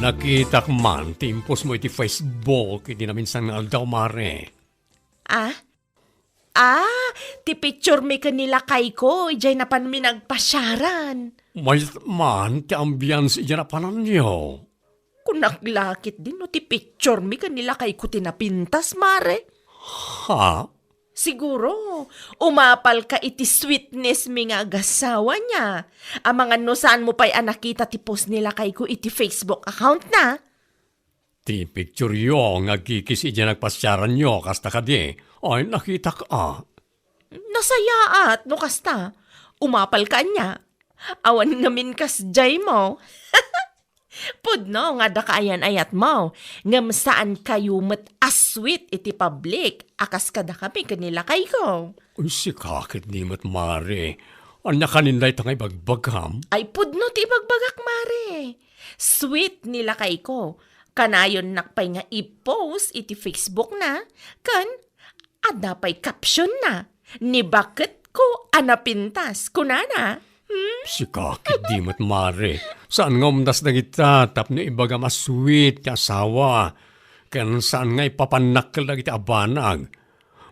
Nakitak man ti impostmo iti Facebook iti naminsan nga aldaw, Mare. Ah? Ah, ti picturemi ken ni lakayko idiay napanmi nagpasiaran. Mayat man ti ambiance idiay napananyo. Kunak la ketdi no ti picturemi ken ni lakayko ti napintas, Mare. Ha? Siguro, umapalka iti sweetnessmi nga agasawami. Amangan no saanmo pay a nakita ti post ni lakayko iti Facebook accountna. Ti pictureyo nga agkikis idiay nagpasiaranyo, kasta kadi? Ay, nakitak a. Nasayaat no kasta. Umapalka ania? Awan ngamin kasdiay mo. Pudno nga adda kaayan-ayatmo, ngem saankayo met a sweet iti public a kas kadakami ken ni lakayko. Uy, sika ketdi met, Mare. Ania kanin dayta nga ibagbagam? Ay, pudno ti ibagbagak, Mare. Sweet ni lakayko. Kanayonnak pay nga i-post iti Facebook na, ken adda pay caption na, "Ni baketko a napintas," kunana. Hmm? Sika ketdi met, Mare. Saan nga umdas dagita tapno ibagam a sweet ti asawa. Ken saan nga ipapannak dagiti a banag.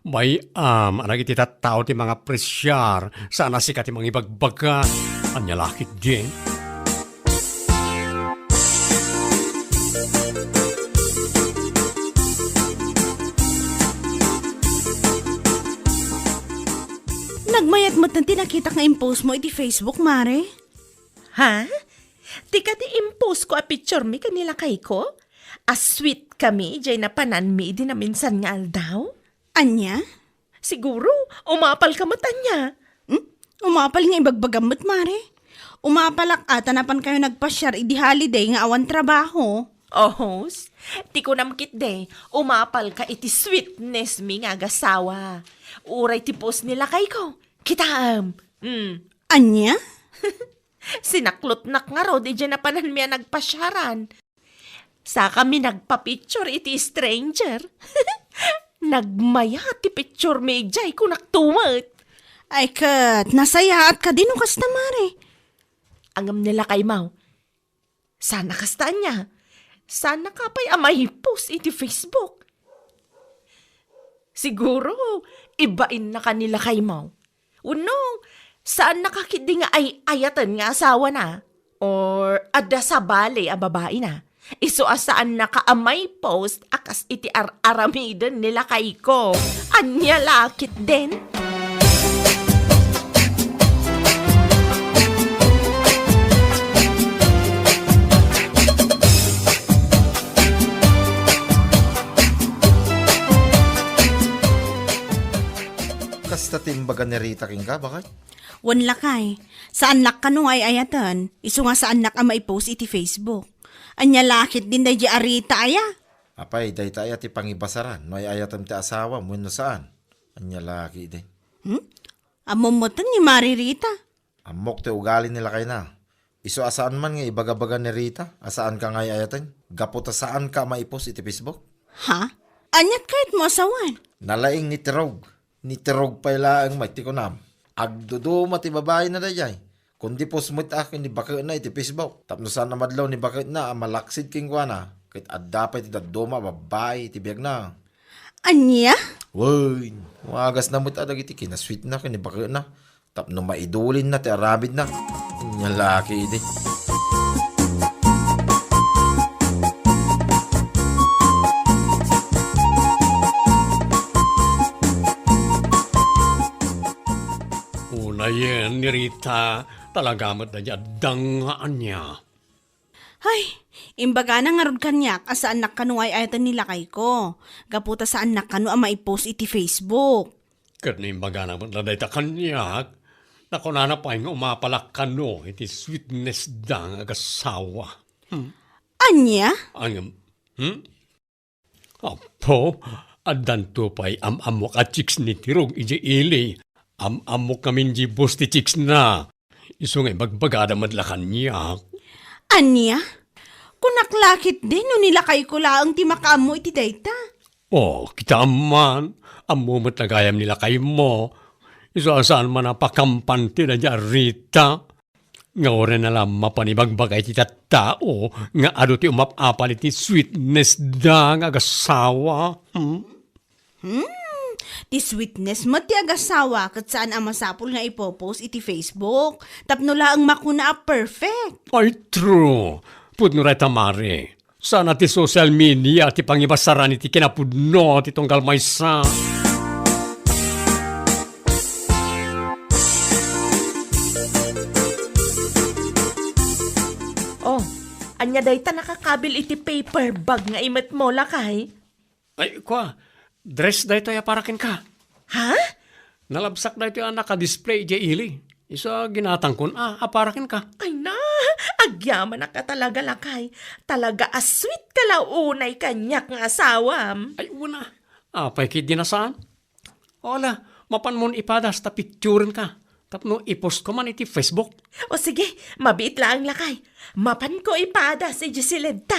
Bay-am a dagiti tattao ti mangapresiar, saan a sika ti mangibagbaga. Ania la ketdi? Nagmayat met ti nakitak nga impost mo iti Facebook, Mare. Ha? Ti kadi impost ko a picture mi ken ni lakayko? A sweet kami, jay napananmi idi naminsan nga aldaw? Ania? Siguro, umapalka met ania? Hmm? Umapal nga ibagbagam met, Mare. Umapalak a ta napankayo nagpasiar idi holiday nga awan trabaho. Ohos, ti kunam ketdi, umapalka iti sweetness mi nga agasawa. Uray ti post ni lakayko. Kitaem. Hmm. Ania? Sinaklotnak ngarud idiay napananmi a nagpasiaran. Sakami nagpa-picture iti stranger. Nagmayat ti picture mi idiay, kunak tumet. Ay ket, nasayaat kadi no kasta, Mare? Ngem ni lakaymo, saan a kasta ania? Saan a ka pay a maipost iti Facebook? Siguro, ibain na ka ni lakaymo. Wenno, saan na ka ketdi nga ay-ayaten nga asawana? Or adda sabali a babaina? Isu a saan na ka a maipost a kas iti ar-aramiden ni lakayko. Ania la ketdin? Kasta ti imbaga ni Rita kenka, baket? Wen lakay, saannak kano nga ay-ayaten, isu nga saannak a maipost iti Facebook. Ania la ketdin daydiay a Rita aya? Apay, dayta aya ti pangibasaran no ay-ayatem ti asawam wenno saan? Ania la ketdin? Hmm? Ammom metten ni Mare Rita? Ammok ti ugali ni lakayna. Isu a saan man nga ibagabaga ni Rita a saanka nga ay-ayaten, gapu ta saanka a maipost iti Facebook. Ha? Aniat kayatmo a sawen? Nalaing ni Tirog. Ni Tirog pay laeng met ti kunam. Agduduma ti babaina daydiay. Kundi post met a ken ni baketna iti Facebook. Tapno saan a madlaw ni baketna a malaksid kenkuana, ket adda pay ti dadduma a babbai iti biagna. Ania? Wen, wagasna met a dagiti kinasweetna ken ni baketna. Tapno maidulinna ti aramidna. Ania la ketdi. Unayen ni Rita, talaga met daydiay adda nga ania. Ay, imbagana ngarud kaniak a saannak kano nga ay-ayaten ni lakayko, gapu ta saannak kano a maipost iti Facebook. Ket no imbagana met la dayta kaniak, nakunana pay nga umapalak kano iti sweetness da nga agasawa. Hmm. Ania? Ang, hmm? Apo, addanto pay am-ammok a chicks ni Tirog idiay ili. Am-ammok ngamin di boss ti chicksna. Isu nga ibagbagada met la kaniak. Ania? Kunak la ketdi no ni lakayko laeng ti makaammo iti dayta. Oh, kitaem man, ammo met la gayam ni lakaymo. Isu a saan man a pakampan ti daydiay a Rita. Nga uray na la mapan ibagbaga iti tattao nga adu ti umap-apal iti sweetness da nga agasawa. Hmm? Hmm, ti sweetness met ti agasawa ket saan a masapul nga ipopost iti Facebook tapno laeng makuna a perfect. Ay, true. Pudno dayta, Mare. Saan a ti social media ti pangibasaran iti kinapudno ti tunggal maysa. Oh, Ania dayta nakakabil iti paper bag nga imetmo, lakay? Ay, kua, dress daytoy a para kenka. Ha? Nalabsak daytoy a naka-display idiay ili. Isu a ginatangkon a, a para kenka. Ay na, agyamanak a talaga, lakay. Talaga a sweet ka la unay kaniak nga asawam. Ay, una. Apay ketdi a saan? Ala, mapanmon ipadas ta picturenka. Tapno i-post ko man iti Facebook. O sige, mabiit laeng, lakay. Mapanko ipadas idiay siledta.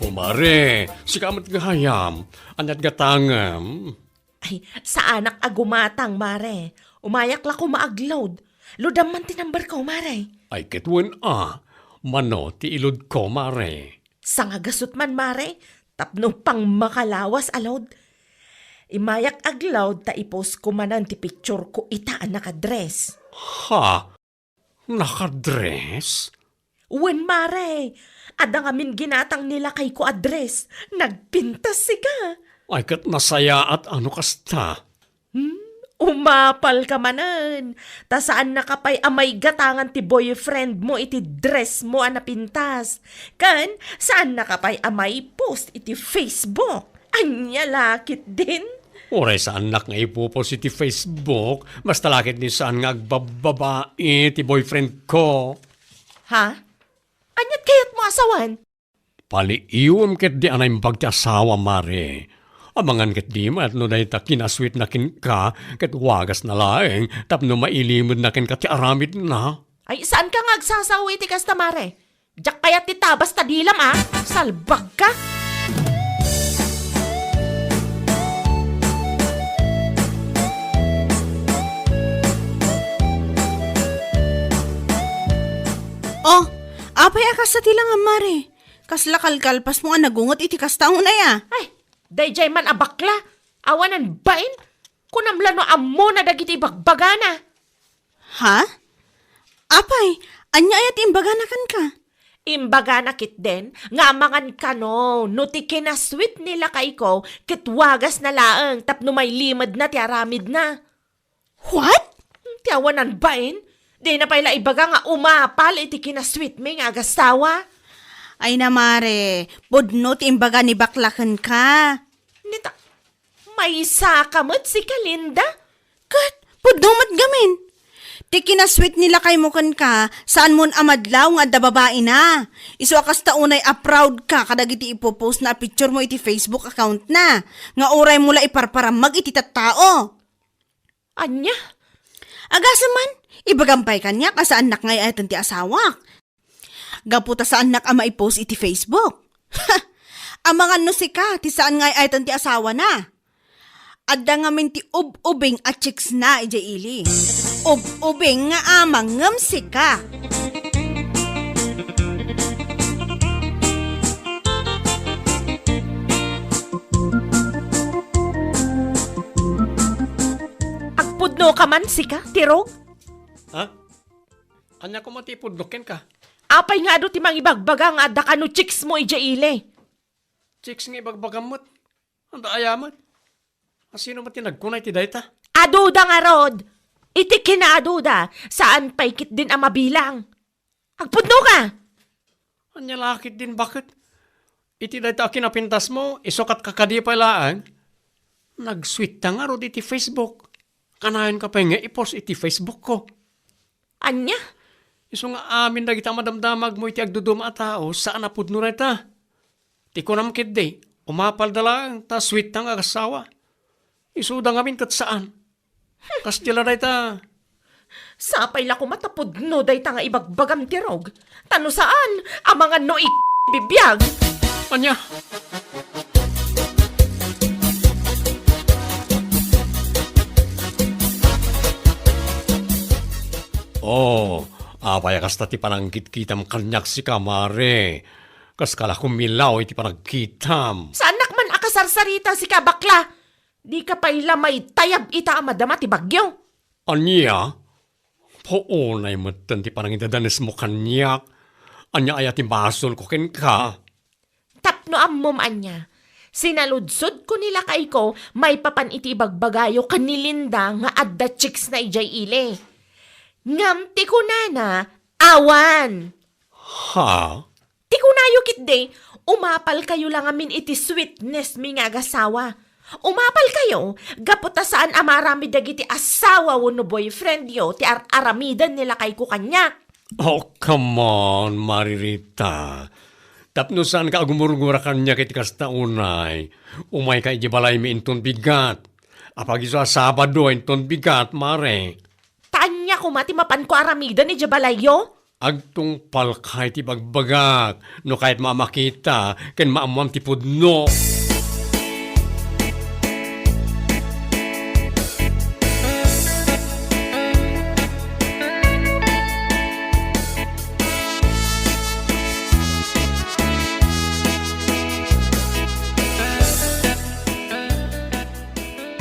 O mare, sika met gayam. Ania't gatangem? Ay, saanak a gumatang, mare. Umayak la koma ag-load. Loadam man ti number ko, mare. Ay, ket wen a. Mano ti i-load ko, mare? Sangagasut man, mare. Tapno pangmakalawas a load. Imayak ag-load ta i-post ko manen ti picture ko ita a nakadress. Ha? Nakadress? Wen, mare. Adda ngamin ginatang ni lakayko a dress. Nagpintas sika. Ay, ket nasayaat a no kasta. Hmm? Umapal ka manen. Ta saannaka pay a maigatangan ti boyfriend mo iti dress mo a napintas. Ken saannaka pay a mai-post iti Facebook. Ania la ketdin? Uray saannak nga ipopost iti Facebook, basta la ketdin saan nga agbabbabai ti boyfriend ko. Ha? Ania't kayatmo a sawen? Paliiwem ketdi a naimbag ti asawa, mare. Amangan ketdi met no dayta kinasweetna kenka ket wagasna laeng tapno mailimedna kenka ti aramidna. Ay, saanka nga agsasao iti kasta, mare. Diak kayat ti tabas ta dilam, a. Salbagka. Oh, apay a kasta ti langam, mare? Kasla kalkalpasmo a nagunget iti kasta unay, a. Ay, daydiay man a bakla. Awanan bain. Kunam la no ammona dagiti ibagbagana. Ha? Apay, ania aya ti imbagana kenka? Imbagana ketdin nga amangan kano no ti kinasweet ni lakayko ket wagasna laeng tapno mailimedna ti aramidna. What? Ti awanan bain, dina pay la ibaga nga umapal iti kinasweet mi nga agasawa. Ay na, mare, pudno ti imbaga ni bakla kenka. Nita, maysa ka met sika, Linda? Ket, pudno met gamin. Ti kinasweet ni lakaymo kenka, saanmon a madlaw nga adda babaina. Isu a kasta unay a proud ka kadagiti ipopost na a picture mo iti Facebook account na, nga uray mo la iparparammag iti tattao. Ania? Agasem man, ibagam pay kaniak a saannak nga ay-ayaten ti asawak. Gapu ta saannak a maipost iti Facebook. Amangan no sika ti saan nga ay-ayaten ti asawana. Adda ngamin ti ub-ubing a chicks na idiay ili. Ub-ubing nga amang ngem sika. Agpudno ka man, sika, Tirog? Ha? Ania koma ti ipudno kenka? Apay nga adu ti mangibagbaga nga adda kano chicks mo idiay ili? Chicks nga ibagbagam met? Anda aya met? Asino met ti nagkuna iti dayta? Aduda ngarud! Iti kinaaduda, saan pay ketdin a mabilang. Agpudno ka! Ania la ketdin baket? Iti dayta a kinapintas mo, isu ket kakadi pay laeng. Nagsweet ta ngarud iti Facebook. Kanayon ka pay nga i-post iti Facebook ko. Ania? Isu nga amin dagita madamdamag mo iti agduduma a tao, saan a pudno dayta. Ti kunam ketdi, umapalda laeng ta sweet ta nga agasawa. Isuda ngamin ket saan. Kasta la dayta. Sapay la koma ta pudno dayta nga ibagbagam, Tirog. Ta no saan, amangan no i-, bibiag. Ania? Oh, apay a kasta ti panangkitkitam kaniak sika, mare? Kaska la kumilaw iti panagkitam. Saannak man a kasarsarita sika, bakla? Dika pay la maitayab ita a madama ti bagyo. Ania? Puonay metten ti panangidadanesmo kaniak. Ania aya ti basolko kenka? Tapno ammom ania, Sinaludsodko ni lakayko maipapan iti ibagbagayo ken ni Linda nga adda chicks na idiay ili. Ngem ti kunana, awan. Ha? Ti kunayo ketdi, umapalkayo la ngamin iti sweetness mi nga agasawa. Umapalkayo, gapu ta saan a maaramid dagiti asawa wenno boyfriendyo ti ar-aramiden ni lakayko kaniak. Oh, come on, Maririta. Tapno saanka a gumurgura kaniak iti kasta unay, umayka idiay balaymi inton bigat. Apagiso a Sabado inton bigat, mare. Ta ania koma ti mapanko aramiden idiay balayyo? Agtungpalka iti bagbagak, no kayatmo a makita ken maammoam ti pudno.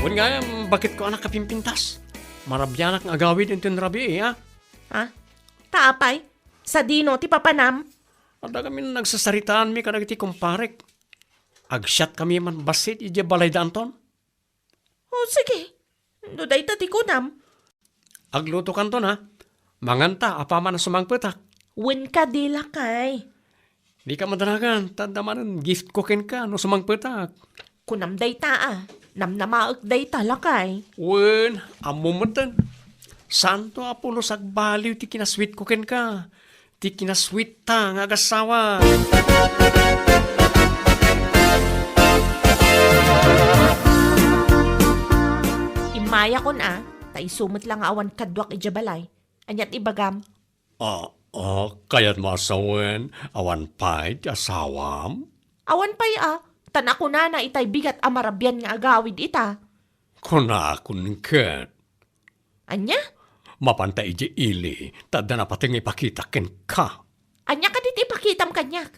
Wen gayam, baketko a nakapimpintas? Marabianak nga agawid inton rabii, a? Ha? Ta apay? Sadino ti papanam? Adda kami nagsasaritaanmi kadagiti kumparek. Agsiatkami man bassit idiay balayda Anton. O, sige. No dayta ti kunam. Aglutokanton, a. Manganta, apaman a sumangpetak. Wen kadi, lakay. Dika madanagan, ta adda manen giftko kenka no sumangpetak. Kunam dayta, a. Namnamaek dayta, lakay. Wen, ammom metten. Saanto a pulos agbaliw ti kinasweetko kenka. Ti kinasweetta nga agasawa. Immayakon, a, ta isu met la nga awan kaduak idiay balay. Ania ti ibagam? A, a, kayatmo a sawen, awan pay ti asawam? Awan pay, a, ta nakunana itay bigat a marabian nga agawid ita. Kunakon ket. Ania? Mapanta idiay ili, ta adda napateg nga ipakita kenka. Ania kadi ti ipakitam kaniak?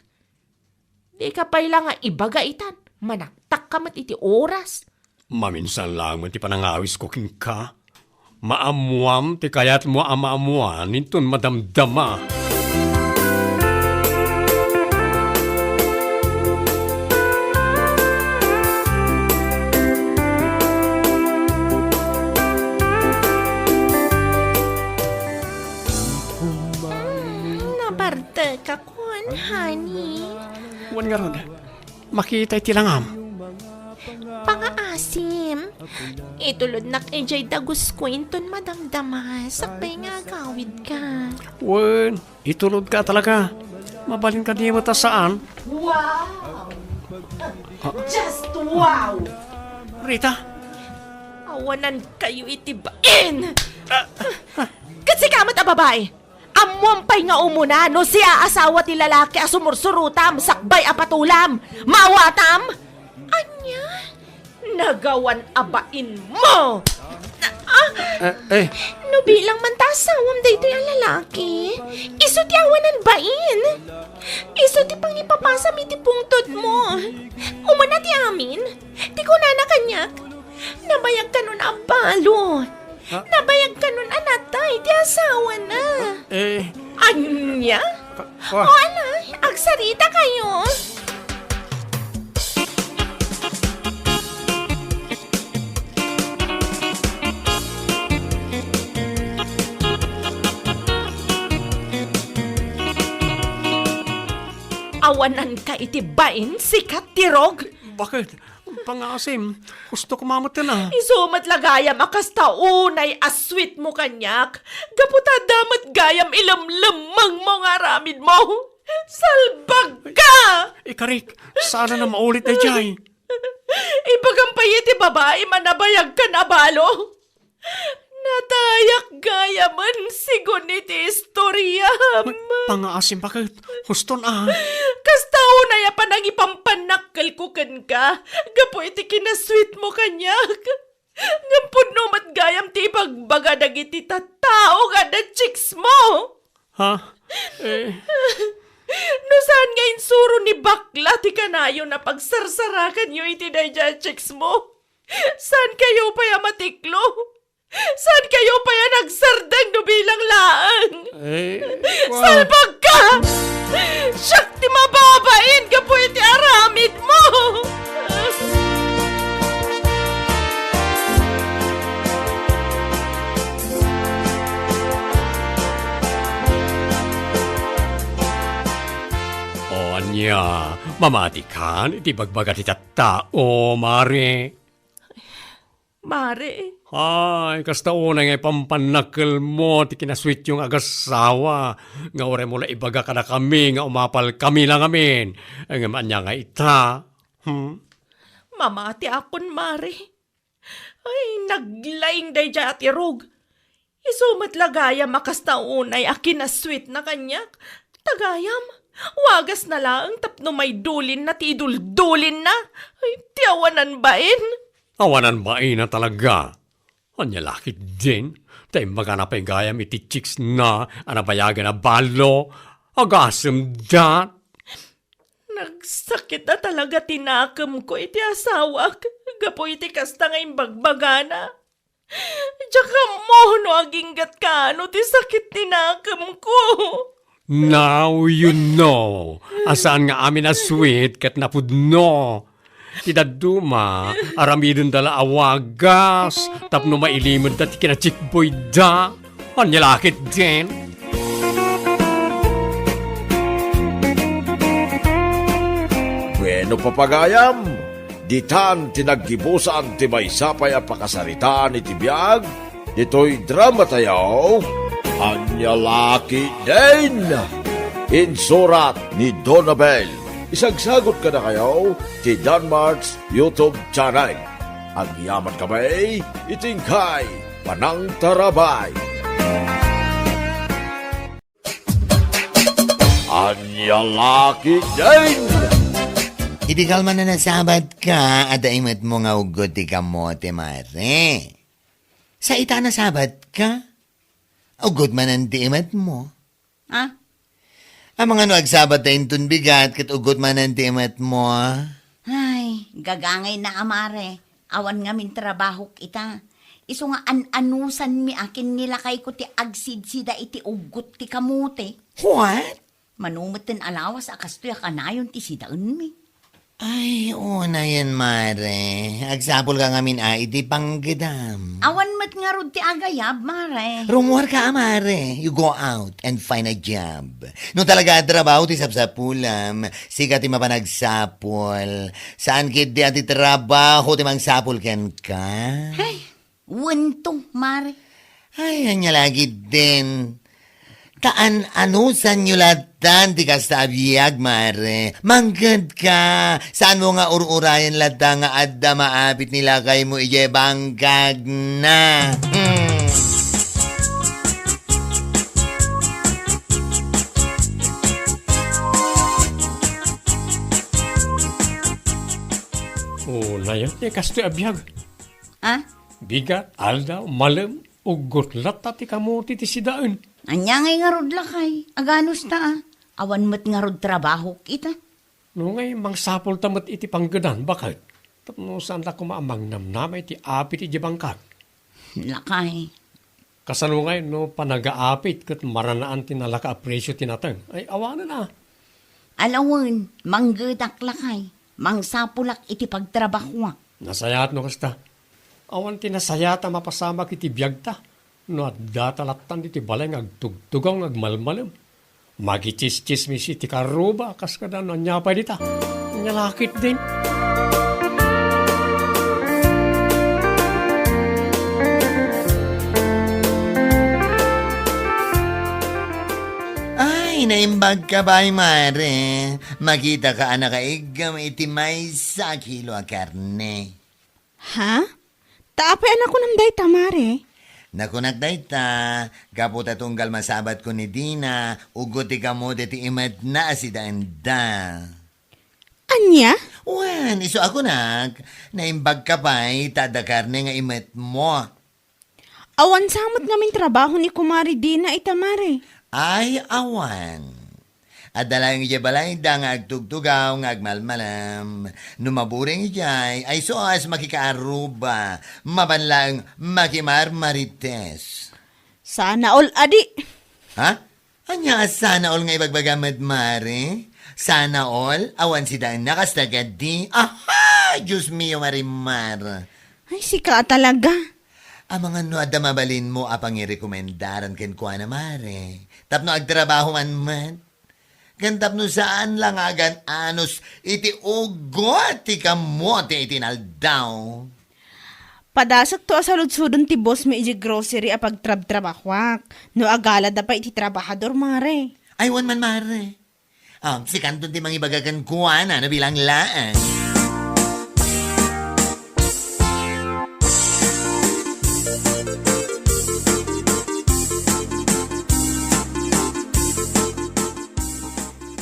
Dika pay la nga ibaga itan, manaktakka met iti oras. Maminsan laeng met ti panangawisko kenka. Maammoam ti kayatmo a maammoan inton madamdama. Nabartekakon, honey. Wen ngarud, makita iti langam. Pangaasim, itulodnak idiay dagusko inton madamdama, sakbay nga agawidka. Wen, itulodka talaga. Mabalin kadi met a saan? Wow! Ah. Just wow! Rita? Awanankayo iti bain! Ah, ah. Ket sika met a babai, ammoam pay nga umuna no siak a asawa ti lalaki a sumursurotam sakbay a patulam, maawatam? Ania? Nagawan a bainmo! Ah! Eh, eh. No bilang man ta asawam daytoy a lalaki, isu ti awanan bain. Isu ti pangipapasam iti pungtodmo. Umuna ti amin, ti kunana kaniak, nabayag kanon a balo. Ha? Nabayag kanon a natay ti asawana. Eh. Ania? Ka-, wa- O, ala, agsarita kayo. Awananka iti bain, sika, Tirog? Bakit? Pangaasim, husto koma metten a. Isu met la gayam a kasta unay a sweetmo kaniak, gapu ta adda met gayam ilemlemmengmo nga aramidmo. Salbagka! Ikarik, saan a maulit daydiay. Ibagam pay iti babai a nabayagkan a balo. Natayak gayamen, sigun iti istoriam. Pangaasim, bakit? Huston a. Kasta unay a panangipampanakkelko kenka, gapu iti kinasweetmo kaniak. Ngem pudno met gayam ti ibagbaga dagiti tattao nga adda chicksmo. Ha? Eh. No saan nga insuro ni bakla ti kanayon a pagsarsarakanyo iti daydiay a chicksmo, saankayo pay a matiklo? Saankayo pay a nagsardeng no bilang laeng? Eh, wa- Salbagka! Siak ti mababain gapu iti aramidmo! Ya, mamatikan iti bagbaga ti tattao, Mare. Mare. Ay, kasta unay nga ipampannakelmo ti kinasweetyo nga agasawa, nga uray mo la ibaga kadakami nga umapalkami la ngamin. Ngem ania nga ita? Hmm? Mamatiakon, Mare. Ay, naglaing daydiay a tirog. Isu met la gayam a kasta unay a kinasweetna kaniak. Ta gayam, wagasna laeng tapno maidulinna ti iduldulinna. Ay, ti awanan bain. Awanan bain a talaga. Ania la ketdin, ta imbagana pay gayam iti chicksna a nabayagen a balo. Agasemda. Nagsakit a talaga ti nakemko iti asawak gapu iti kasta nga imbagbagana. Diak ammo no agingga't kaano ti sakit ti nakemko. Now you know a saan nga amin a sweet ket napudno. Ti dadduma, aramidenda la a wagas tapno mailimedda ti kinachikboyda. Ania la ketdin? Bueno, papagayam, ditan ti naggibusan ti maysa pay a pakasaritaan iti biag ditoy dramatayo, Ania la ketdin? Insurat ni Donabel. Isagsagot kadakayo ti Danmart's YouTube channel. Agyaman kami iti inkay panangtarabay. Ania la ketdin? Idi kalman a nasabatka, adda imetmo nga uggot ti kamote, Mare. Sa ita a nasabatka, uggot manen ti imetmo. Ah? Amangan no agsabatta inton bigat ket uggot manen ti imetmo. Ay, gagangayna a, Mare. Awan ngamin trabahok ita. Isu nga an-anusanmi a ken ni lakayko ti agsidsida iti uggot ti kamote. What? Mano metten a lawas a kastoy a kanayon ti sidaenmi. Ay, unayen, Mare. Agsapulka ngamin a iti panggedam. Awan met ngarud ti agayab, Mare. Rumuarka a, Mare. You go out and find a job. No talaga a trabaho ti sapsapulam, sika ti mapanagsapul. Saan ketdi a ti trabaho ti mangsapul kenka? Ay, wento, Mare. Ay, ania la ketdin. Ta an-anusanyo lattan ti kasta a biag, Mare. Manggedka. Saanmo nga ur-urayen latta nga adda maapit ni lakaymo idiay bangkagna. Hmm. O, nayon, eh, kastoy a biag. Ah? Bigat, aldaw, malem, uggot latta ti kamote ti sidaen. Ania ngay ngarud lakay? Aganusta a? Awan met ngarud trabahok ita. No ngay, mangsapulta met iti panggedan, baket. Tapno saanta koma a mangnamnama iti apit iti bangkag. Lakay. Kasano ngay no panagaapit ket maranaan ti nalaka a presio ti nateng? Ay, awanen a. Alawen, manggedak lakay. Mangsapulak iti pagtrabahoak. Nasayaat no kasta. Awan ti nasayaat a mapasamak iti biagta no addata lattan ditoy balay nga agtugtugaw nga agmalmalem. Mangitsismis iti karuba, kas kada no ania pay dita. Ania la ketdin. Ay, naimbagka pay, Mare. Makitaka a nakaiggem iti maysa a kilo a karne. Ha? Ta apay a nakunam dayta, Mare? Nakunak dayta, gapu ta tunggal masabatko ni Dina, uggot ti kamote ti imetna a sidaenda. Ania? Wen, isu a kunak, naimbagka pay ta adda karne nga imetmo. Awan sa met ngamin trabaho ni Kumare Dina ita, Mare. Ay, awan. Adda laeng idiay balayda nga agtugtugaw nga agmalmalem. No maburing idiay, ay sus, makikaaruba. Mapan laeng makimarmarites. Sana all adi. Ha? Ania a sana all nga ibagbaga met, Mare? Sana all? Awan sidaenna kasta ketdi? Aha! Dios mio, Marimar. Ay, sika a talaga. Amangan no adda mabalinmo a pangirekomendaran kenkuana, Mare. Tapno agtrabaho man met. Ken tapno saan la nga agan-anus iti ugot ti kamote iti inaldaw. Padasekto a saludsoden ti boss mi iti grocery a pagtrabtrabahuak. No agalada pay iti trabahador, mare. Ay, wen man, mare. Ah, sikanton ti mangibaga kenkuana no bilang laeng.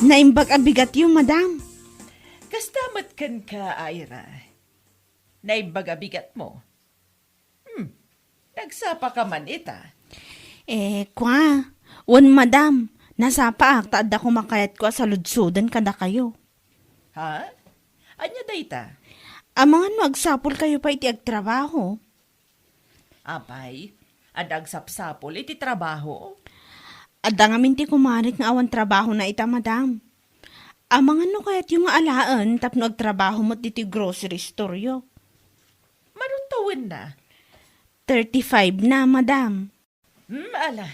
Naimbag a bigatyo, madam. Kasta met kenka, Ira. Naimbag a bigatmo. Hmm, nagsapaka man ita? Eh, kua, wen, madam, nasapaak ta adda koma kayatko a saludsoden kadakayo. Ha? Ania dayta? Amangan no agsapulkayo pay iti agtrabaho. Apay, adda agsapsapul iti trabaho? Adda ngamin ti kumarik nga awan trabahona ita, madam. Amangan no kayatyo nga alaen tapno agtrabaho met ditoy grocery storeyo. Mano tawenna? Thirty-five na, madam. Hmm, ala.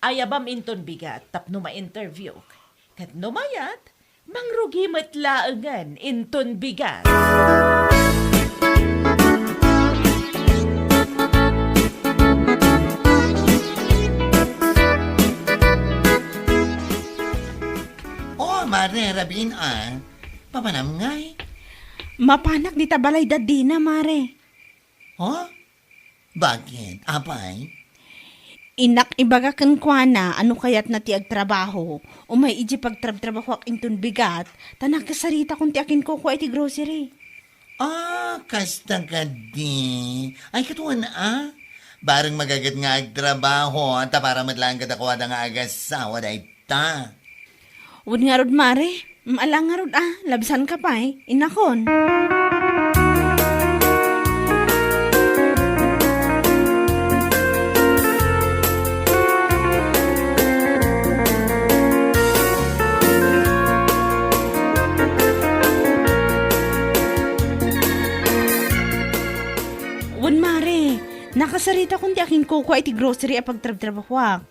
Ayabam inton bigat tapno ma-interviewk. Ket no mayat, mangrugi met laengen inton bigat. Oh, Mare Rabin, ah. Papanam ngay? Mapanak dita balay da Dina, Mare. Huh? Bakit? Apay? Innak ibaga kenkuana a no kayatna ti agtrabaho, umay idiay pagtrabtrabahoak inton bigat, ta nakasaritakon ti akinkukua iti grocery. Ah, kasta kadi. Ay, katuan, ah. Bareng magaget nga agtrabaho, ta para met laeng kadakuada nga agasawa, dayta. Wen ngarud, Mare. Mm, ala ngarud, ah. Labsanka pay. Inakon. Wen, Mare. Nakasaritakon ti akinkukua iti grocery a pagtrabtrabahoak.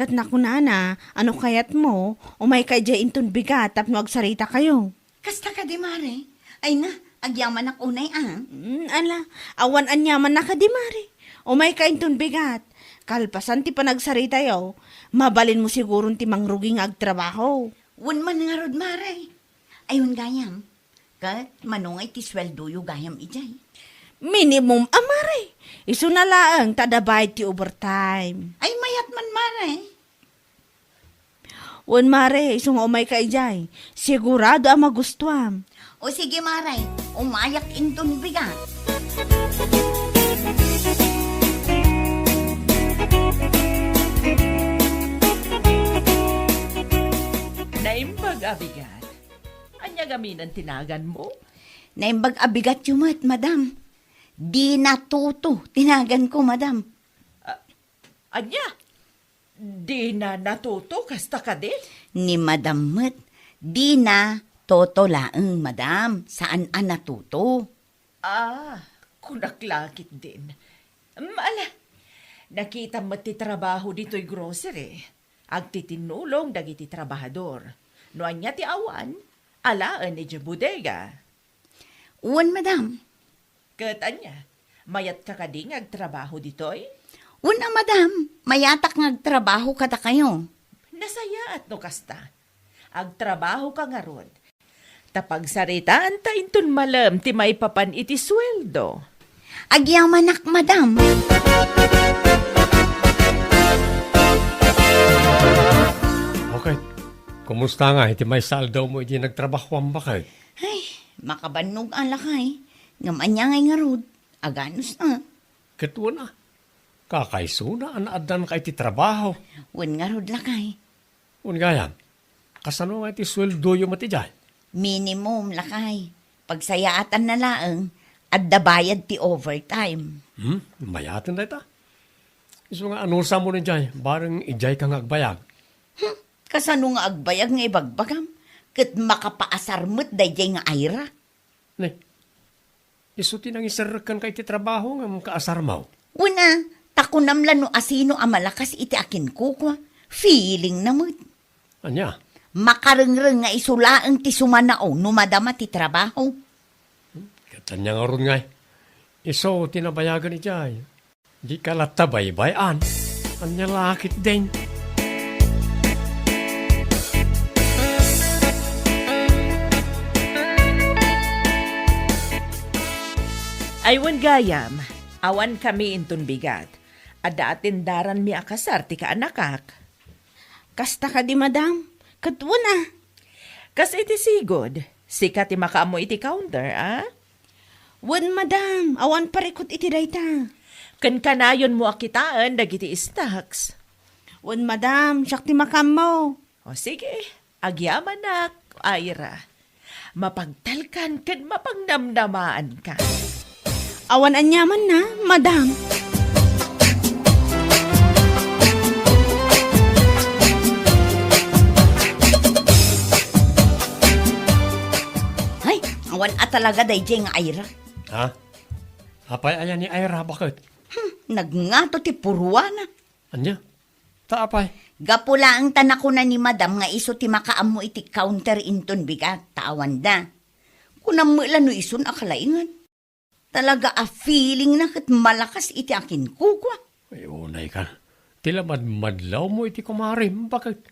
Ket nakunana a no kayatmo, umayka idiay inton bigat tapno agsaritakayo. Kasta kadi, Mare? Ay na, agyamanak unay, ah. Mm, ala, awan aniamanna kadi, Mare. Umayka inton bigat. Kalpasan ti panagsaritayo, mabalinmo siguron ti mangrugi nga agtrabaho. Wen man ngarud, Mare. Ay, wen gayam. Ket mano nga iti sueldoyo gayam idiay? Minimum a, Mare. Isuna laeng ta adda bayad ti overtime. Ay, mayat man, Mare. Wen, Mare, isu nga umayka idiay. Sigurado a magustuam. O sige, Mare, umayak inton bigat. Naimbag a bigat. Ania ngamin ti naganmo? Naimbag a bigatyo met, madam. Dina Toto ti naganko, madam. Ah, ania? Dina Toto, kasta kadi? Ni madam met, Dina Toto laeng, madam. Saan a Natuto. Ah, kunak la ketdin. Mm, ala, nakitam met ti trabaho ditoy grocery. Agtitinnulong dagiti trabahador. No ania ti awan, alaen idiay bodega. Wen, madam. Ket ania, mayatka kadi nga agtrabaho ditoy? Wen a, madam, mayatak nga agtrabaho kadakayo. Nasayaat no kasta. Agtrabahoka ngarud. Ta pagsaritaanta inton malem ti maipapan iti sueldo. Agyamanak, madam. Okay. Kumusta nga iti maysa aldawmo iti nagtrabahoam, baket? Ay, makabannog a, lakay. Ngem ania ngay ngarud? Aganus a. Ket wen a. Kakaisuna a naaddanka iti trabaho. Wen ngarud, lakay. Wen gayam, kasano nga iti sueldoyo met idiay? Minimum, lakay. Pagsayaatanna laeng, adda bayad ti overtime. Hmm, mayaten dayta. Isu nga anusamon idiay, bareng idiayka nga agbayag. Hmm, kasano nga agbayag nga ibagbagam? Ket makapaasar met daydiay nga Ira. Ne, isu ti nangiserrek kenka iti trabaho ngem kaasarmo? Wen a, ta kunam la no asino a malakas iti akinkukua, feelingna met. Ania? Makarengreng nga isu laeng ti sumanao no madama ti trabaho. Ket ania ngarud ngay? Isu ti nabayagen idiay. Dika latta baybay-an. Ania la ketdin? Ay wen gayam, awan kami inton bigat. Adda atendaranmi a kasar ti kaanakak. Kasta kadi, madam? Ket wen a. Kas iti sigud, sika ti makaammo iti counter, a? Wen, madam, awan parikut iti dayta. Ken kanayonmo a kitaen dagiti stocks. Wen, madam, siak ti makaammo. O sige, agyamanak, Ira. Mapagtalkan ken mapangnamnamaanka. Awan aniamanna, madam. Ay, awan a talaga daydiay nga Ira. Ha? Apay aya ni Ira, baket? Hmm, nagngato ti purwana. Ania? Ta apay? Gapu laeng ta nakuna ni madam nga isu ti makaammo iti counter inton bigat, ta awanda. Kunam met la no isun a kalaingan. Talaga a feeling na ket malakas iti akinkukua. Ay, unay ka. Ti la madmadlawmo iti kumarim, baket?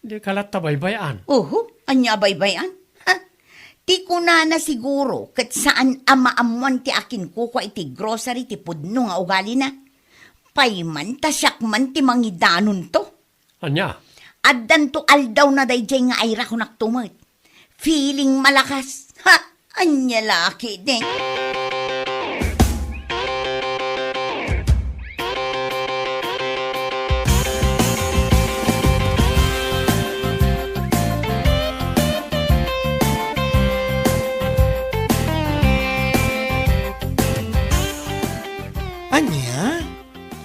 Dika latta baybay-an. Oho, ania a baybay-an? Ha? Ti kunana siguro ket saan a maammuan ti akinkukua iti grocery ti pudno nga ugalina. Pay man ta siak man ti mangidanonto. Ania? Addanto aldawna daydiay nga Ira, kunakto met. Feeling malakas. Ha? Ania la ketdin? Ania?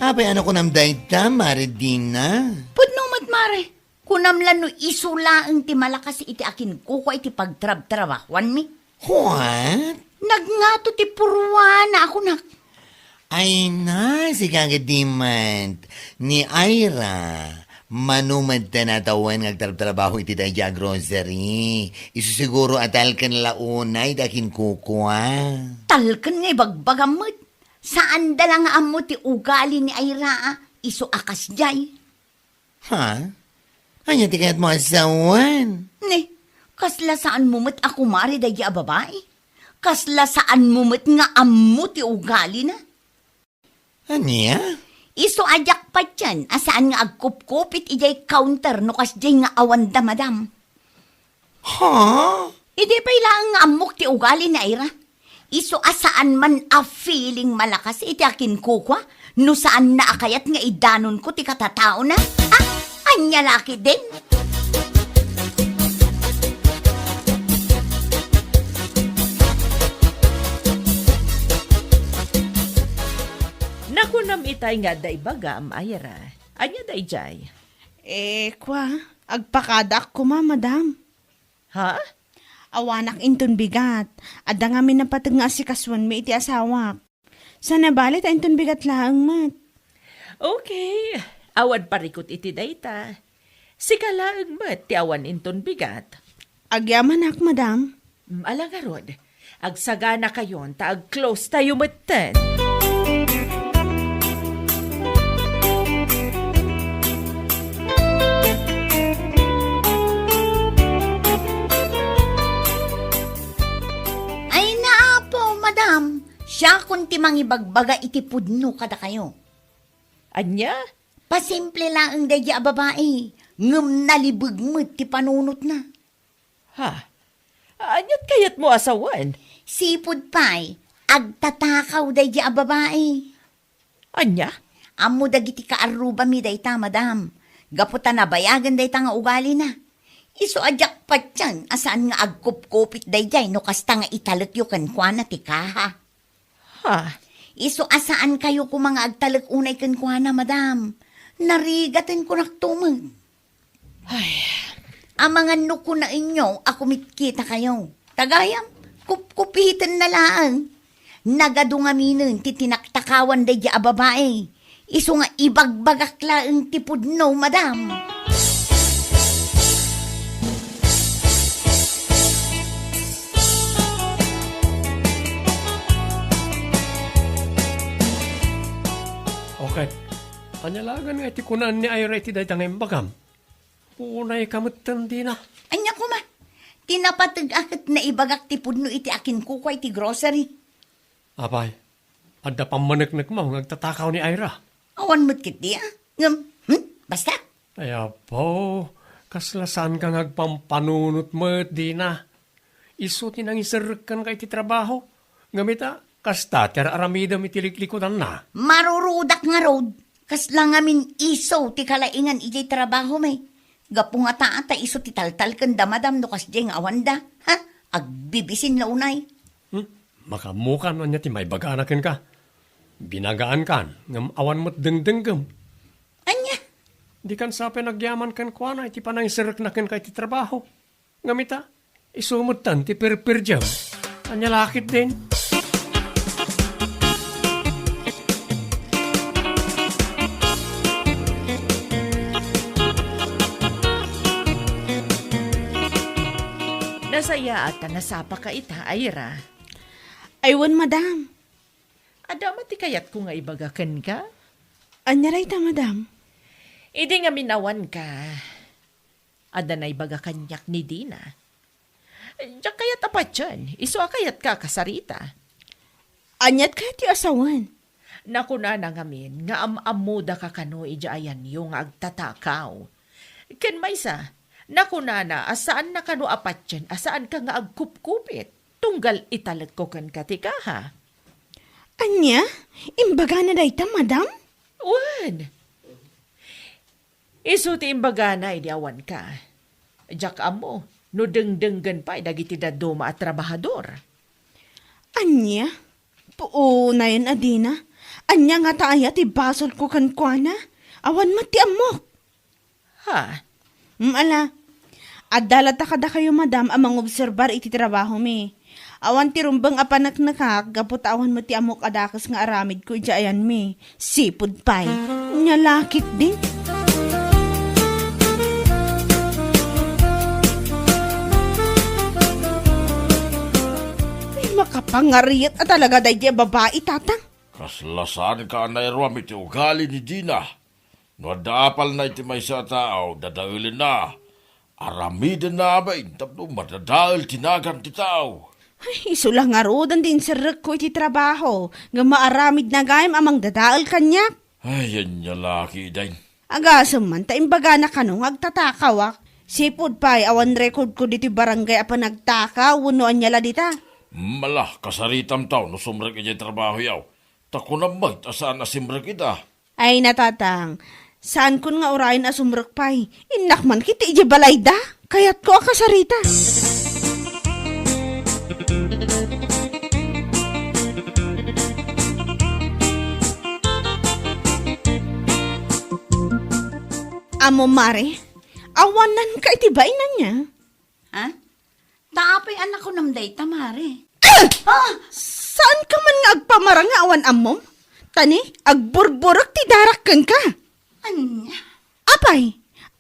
Apay, ania kunam dayta, Mare Dina? Pudno met, Mare. Kunam la no isu laeng ti malakas iti akinkukua iti pagtrabtrabahuanmi. What? Nagngato ti purwana a kunak. Ay na, sika ketdi met. Ni Ira, mano met ta natawen nga agtrabtrabaho iti daydiay a grocery. Isu siguro a talken la unay ti akinkukua. Talken nga ibagbagam met. Saanda la nga ammo ti ugali ni Ira a isu a kasdiay. Ha? Ania ti kayatmo a sawen? Ni, kasla saanmo met a kumari daydi a babai? Kasla saanmo met nga ammo ti ugalina? Ania? Isu a diak patien a saan nga agkupkupit idiay counter no kasdiay nga awanda, madam. Ha? Idi pay laeng nga ammok ti ugali ni Ira. Isu a saan man a feeling malakas iti akinkukua no saanna a kayat nga idanonko ti katataona. Ah, ania la ketdin? Nakunam itay nga adda ibagam, Ira. Ania daydiay? Eh, kua, agpakadaak koma, madam. Ha? Awanak inton bigat. Adda ngamin a pateg nga asikasoenmi iti asawak. Saan a bale ta inton bigat laeng met. Okay. Awan parikut iti dayta. Sika laeng met ti awan inton bigat. Agyamanak, madam. Mm, ala ngarud. Agsaganakayon ta ag-close tayo metten. Ay, naapo, madam. Siakon ti mangibagbaga iti pudno kadakayo. Ania? Pasimple laeng daydi a babai, ngem nalibeg met ti panunotna. Ha? Aniat kayatmo a sawen? Sipud pay, agtatakaw daydi a babai. Ania? Ammo dagiti kaarrubami dayta, madam. Gapu ta nabayagen dayta nga ugalina. Isu a diak patien a saan nga agkupkupit daydiay no kasta nga italekyo kenkuana ti kaha. Ha? Isu a saankayo koma nga agtalek unay kenkuana, madam. Narigaten kunakto met. Ay. Amangan no kunaenyo a kumitkitakayo. Ta gayam, kupkupitenna laeng. Nagadu ngaminen ti tinaktakawan daydi a babai. Isu nga ibagbagak laeng ti pudno, madam. Ania laengen nga iti kunaan ni Ira iti dayta nga imbagam? Unayka metten dina. Ania koma? Ti napateg a ket naibagak ti pudno iti akinkukua iti grocery. Apay, adda pammaneknekmo nga agtatakaw ni Ira? Awan met ketdi, a. Ngem, hmm? Basta? Ay, apo, kasla saanka nga agpampanunot met dina. Isu ti nangiserrek kenka iti trabaho. Ngem ita, kasta ti ar-aramidem iti liklikudanna. Marurudak ngarud. Kasla ngamin isu ti kalaingan idiay trabahomi. Gapu ngata ta isu ti taltalkenda, madam, no kasdiay nga awanda. Ha? Agbibisin la unay. Hmm? Makaammokan no ania ti maibagana kenka. Binagaankan, ngem awan met dengdenggem. Ania? Dikan sa pay nagyaman kenkuana iti panangiserrekna kenka iti trabaho. Ngem ita, isu metten ti pirpirdiam. Ania la ketdin? Nasayaat ta nasapaka ita, Ira. Ay, wen, madam. Adda met ti kayatko nga ibaga kenka? Ania dayta, madam? Idi ngamin awanka, adda naibaga kaniak ni Dina. Diak kayat a patien, isu a kayatka a kasarita. Aniat kayat ti asawen? Nakunana ngamin nga am-ammodaka kano idiay ayanyo nga agtatakaw. Ken maysa, nakunana a saanna kano a patien a saanka nga agkupkupit, tunggal italekko kenka ti kaha. Ania? Imbagana dayta, madam? Wen. Isu ti imbagana idi awanka. Diak ammo no dengdenggen pay dagiti dadduma a trabahador. Ania? Puonayen a Dina. Ania ngata aya ti basolko kenkuana? Awan met ti ammok. Ha? Mm, ala. Adda latta kadakayo, madam, a mangobserbar iti trabahomi. Awan ti rumbeng a paneknekak gapu ta awan met ti ammok a dakes nga aramidko idiay ayanmi. Sipud pay. Nia la ketdin. Ay, makapangariat a talaga daydiay a babai, tatang. Kasla saanka a nairuam iti ugali ni Dina. No adda apalna iti maysa a tao, dadaelenna. Aramidenna amin tapno madadael ti nagan ti tao. Ay, isu la ngaruden ti inserrekko iti trabaho, ngem maaramidna gayam a mangdadael kaniak. Ay, ania la ketdin. Agasem man ta imbagana kano nga agtatakawak. Sipud pay, awan recordko ditoy barangay a panagtakaw wenno ania la dita. Mala, kasaritam taw no sumrek idiay trabahoyo. Ta kunam met a saan a simrek ita. Ay, natatang, saankon nga urayen a sumrek pay. Innak man ketdi idiay balayda. Kayatko a kasarita. Ammo, Mare, awananka iti bainanna. Ha? Ta apay a nakunam dayta, Mare? Ah! Ah! Saanka man nga agpamarang nga awan ammom? Ta ni, agburburek ti darak kenka. Ania? Apay,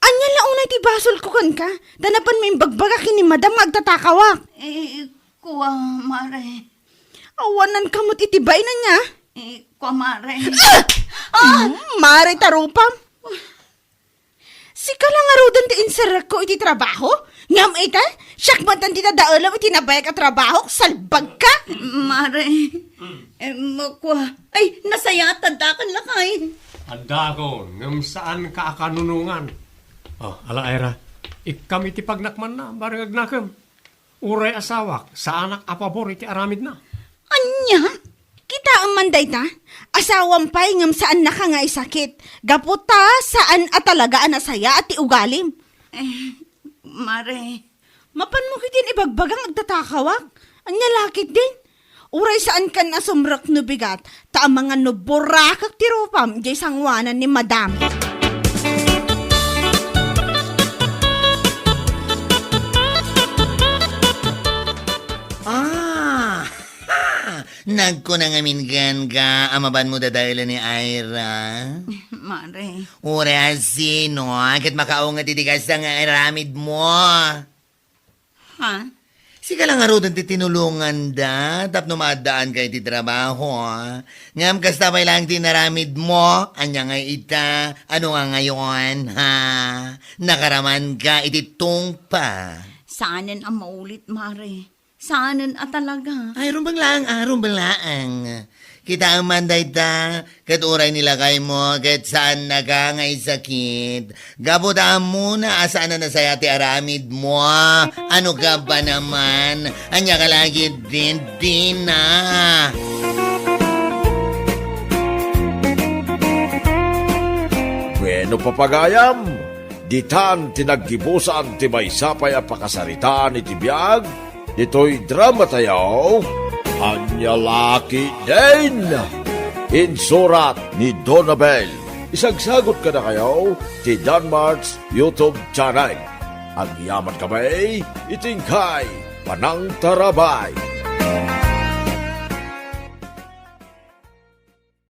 ania la unay ti basolko kenka? Ta napanmo imbagbaga ken ni Madam nga agtatakawak. Eh, kua, Mare. Awananka met iti bainanna. Eh, kua, Mare. Ah! Ah! Mm, Mare ta rupam. Sika la ngaruden ti inserrekko iti trabaho? Ngem ita, siak met ti dadaelem iti nabayag a trabahok, salbagka! Mare, em, kua, ay, nasayaat ta addakan lakay. Addakon, ngem saanka a kanunongan. Oh, ala, Ira, ikkam iti pagnakmanna, bareng agnakem. Uray asawak, saanak a pabor iti aramidna. Ania? Kitaem man dayta? Asawam pay ngem saannaka nga isakit. Gapu ta saan a talaga a nasayaat ti ugalim. Eh, Mare. Mapanmo ketdin ibagbaga nga agtatakawak? Ania la ketdin? Uray saankan a sumrek no bigat, ta amangan no burakek ti rupam idiay sangoanan ni Madam. Ah! Nagkuna ngamin kenka a mapanmo dadaelen ni Ira. Mare. Uray a sino, ket makaunget iti kasta nga aramidmo. Ha? Sika lang ngaruden ti tinulonganda tapno maaddaanka iti trabaho, ah. Ngem kasta pay laeng ti inaramidmo, ania ngay ita? Ano nga ngayon, ha? Nakaramanka iti tungpa. Saanen a maulit, Mare. Saanen a talaga. Ay, rumbeng laeng, ah, rumbeng laeng. Kitaem man dayta, ket uray nilakaymo, ket saannaka nga isakit. Gapu ta ammona a saan a nasaya ti aramidmo. Ano ka ba naman? Ania ka lagi din, Dina? Bueno, papagayam, ditan ti naggibusan ti maysa pay a pakasaritaan iti biag, ditoy drama tayo, Ania La Ketdin! Insurat ni Donabel. Isagsagot kadakayo ti Danmart's YouTube channel. Agyaman kami iti inkay panangtarabay.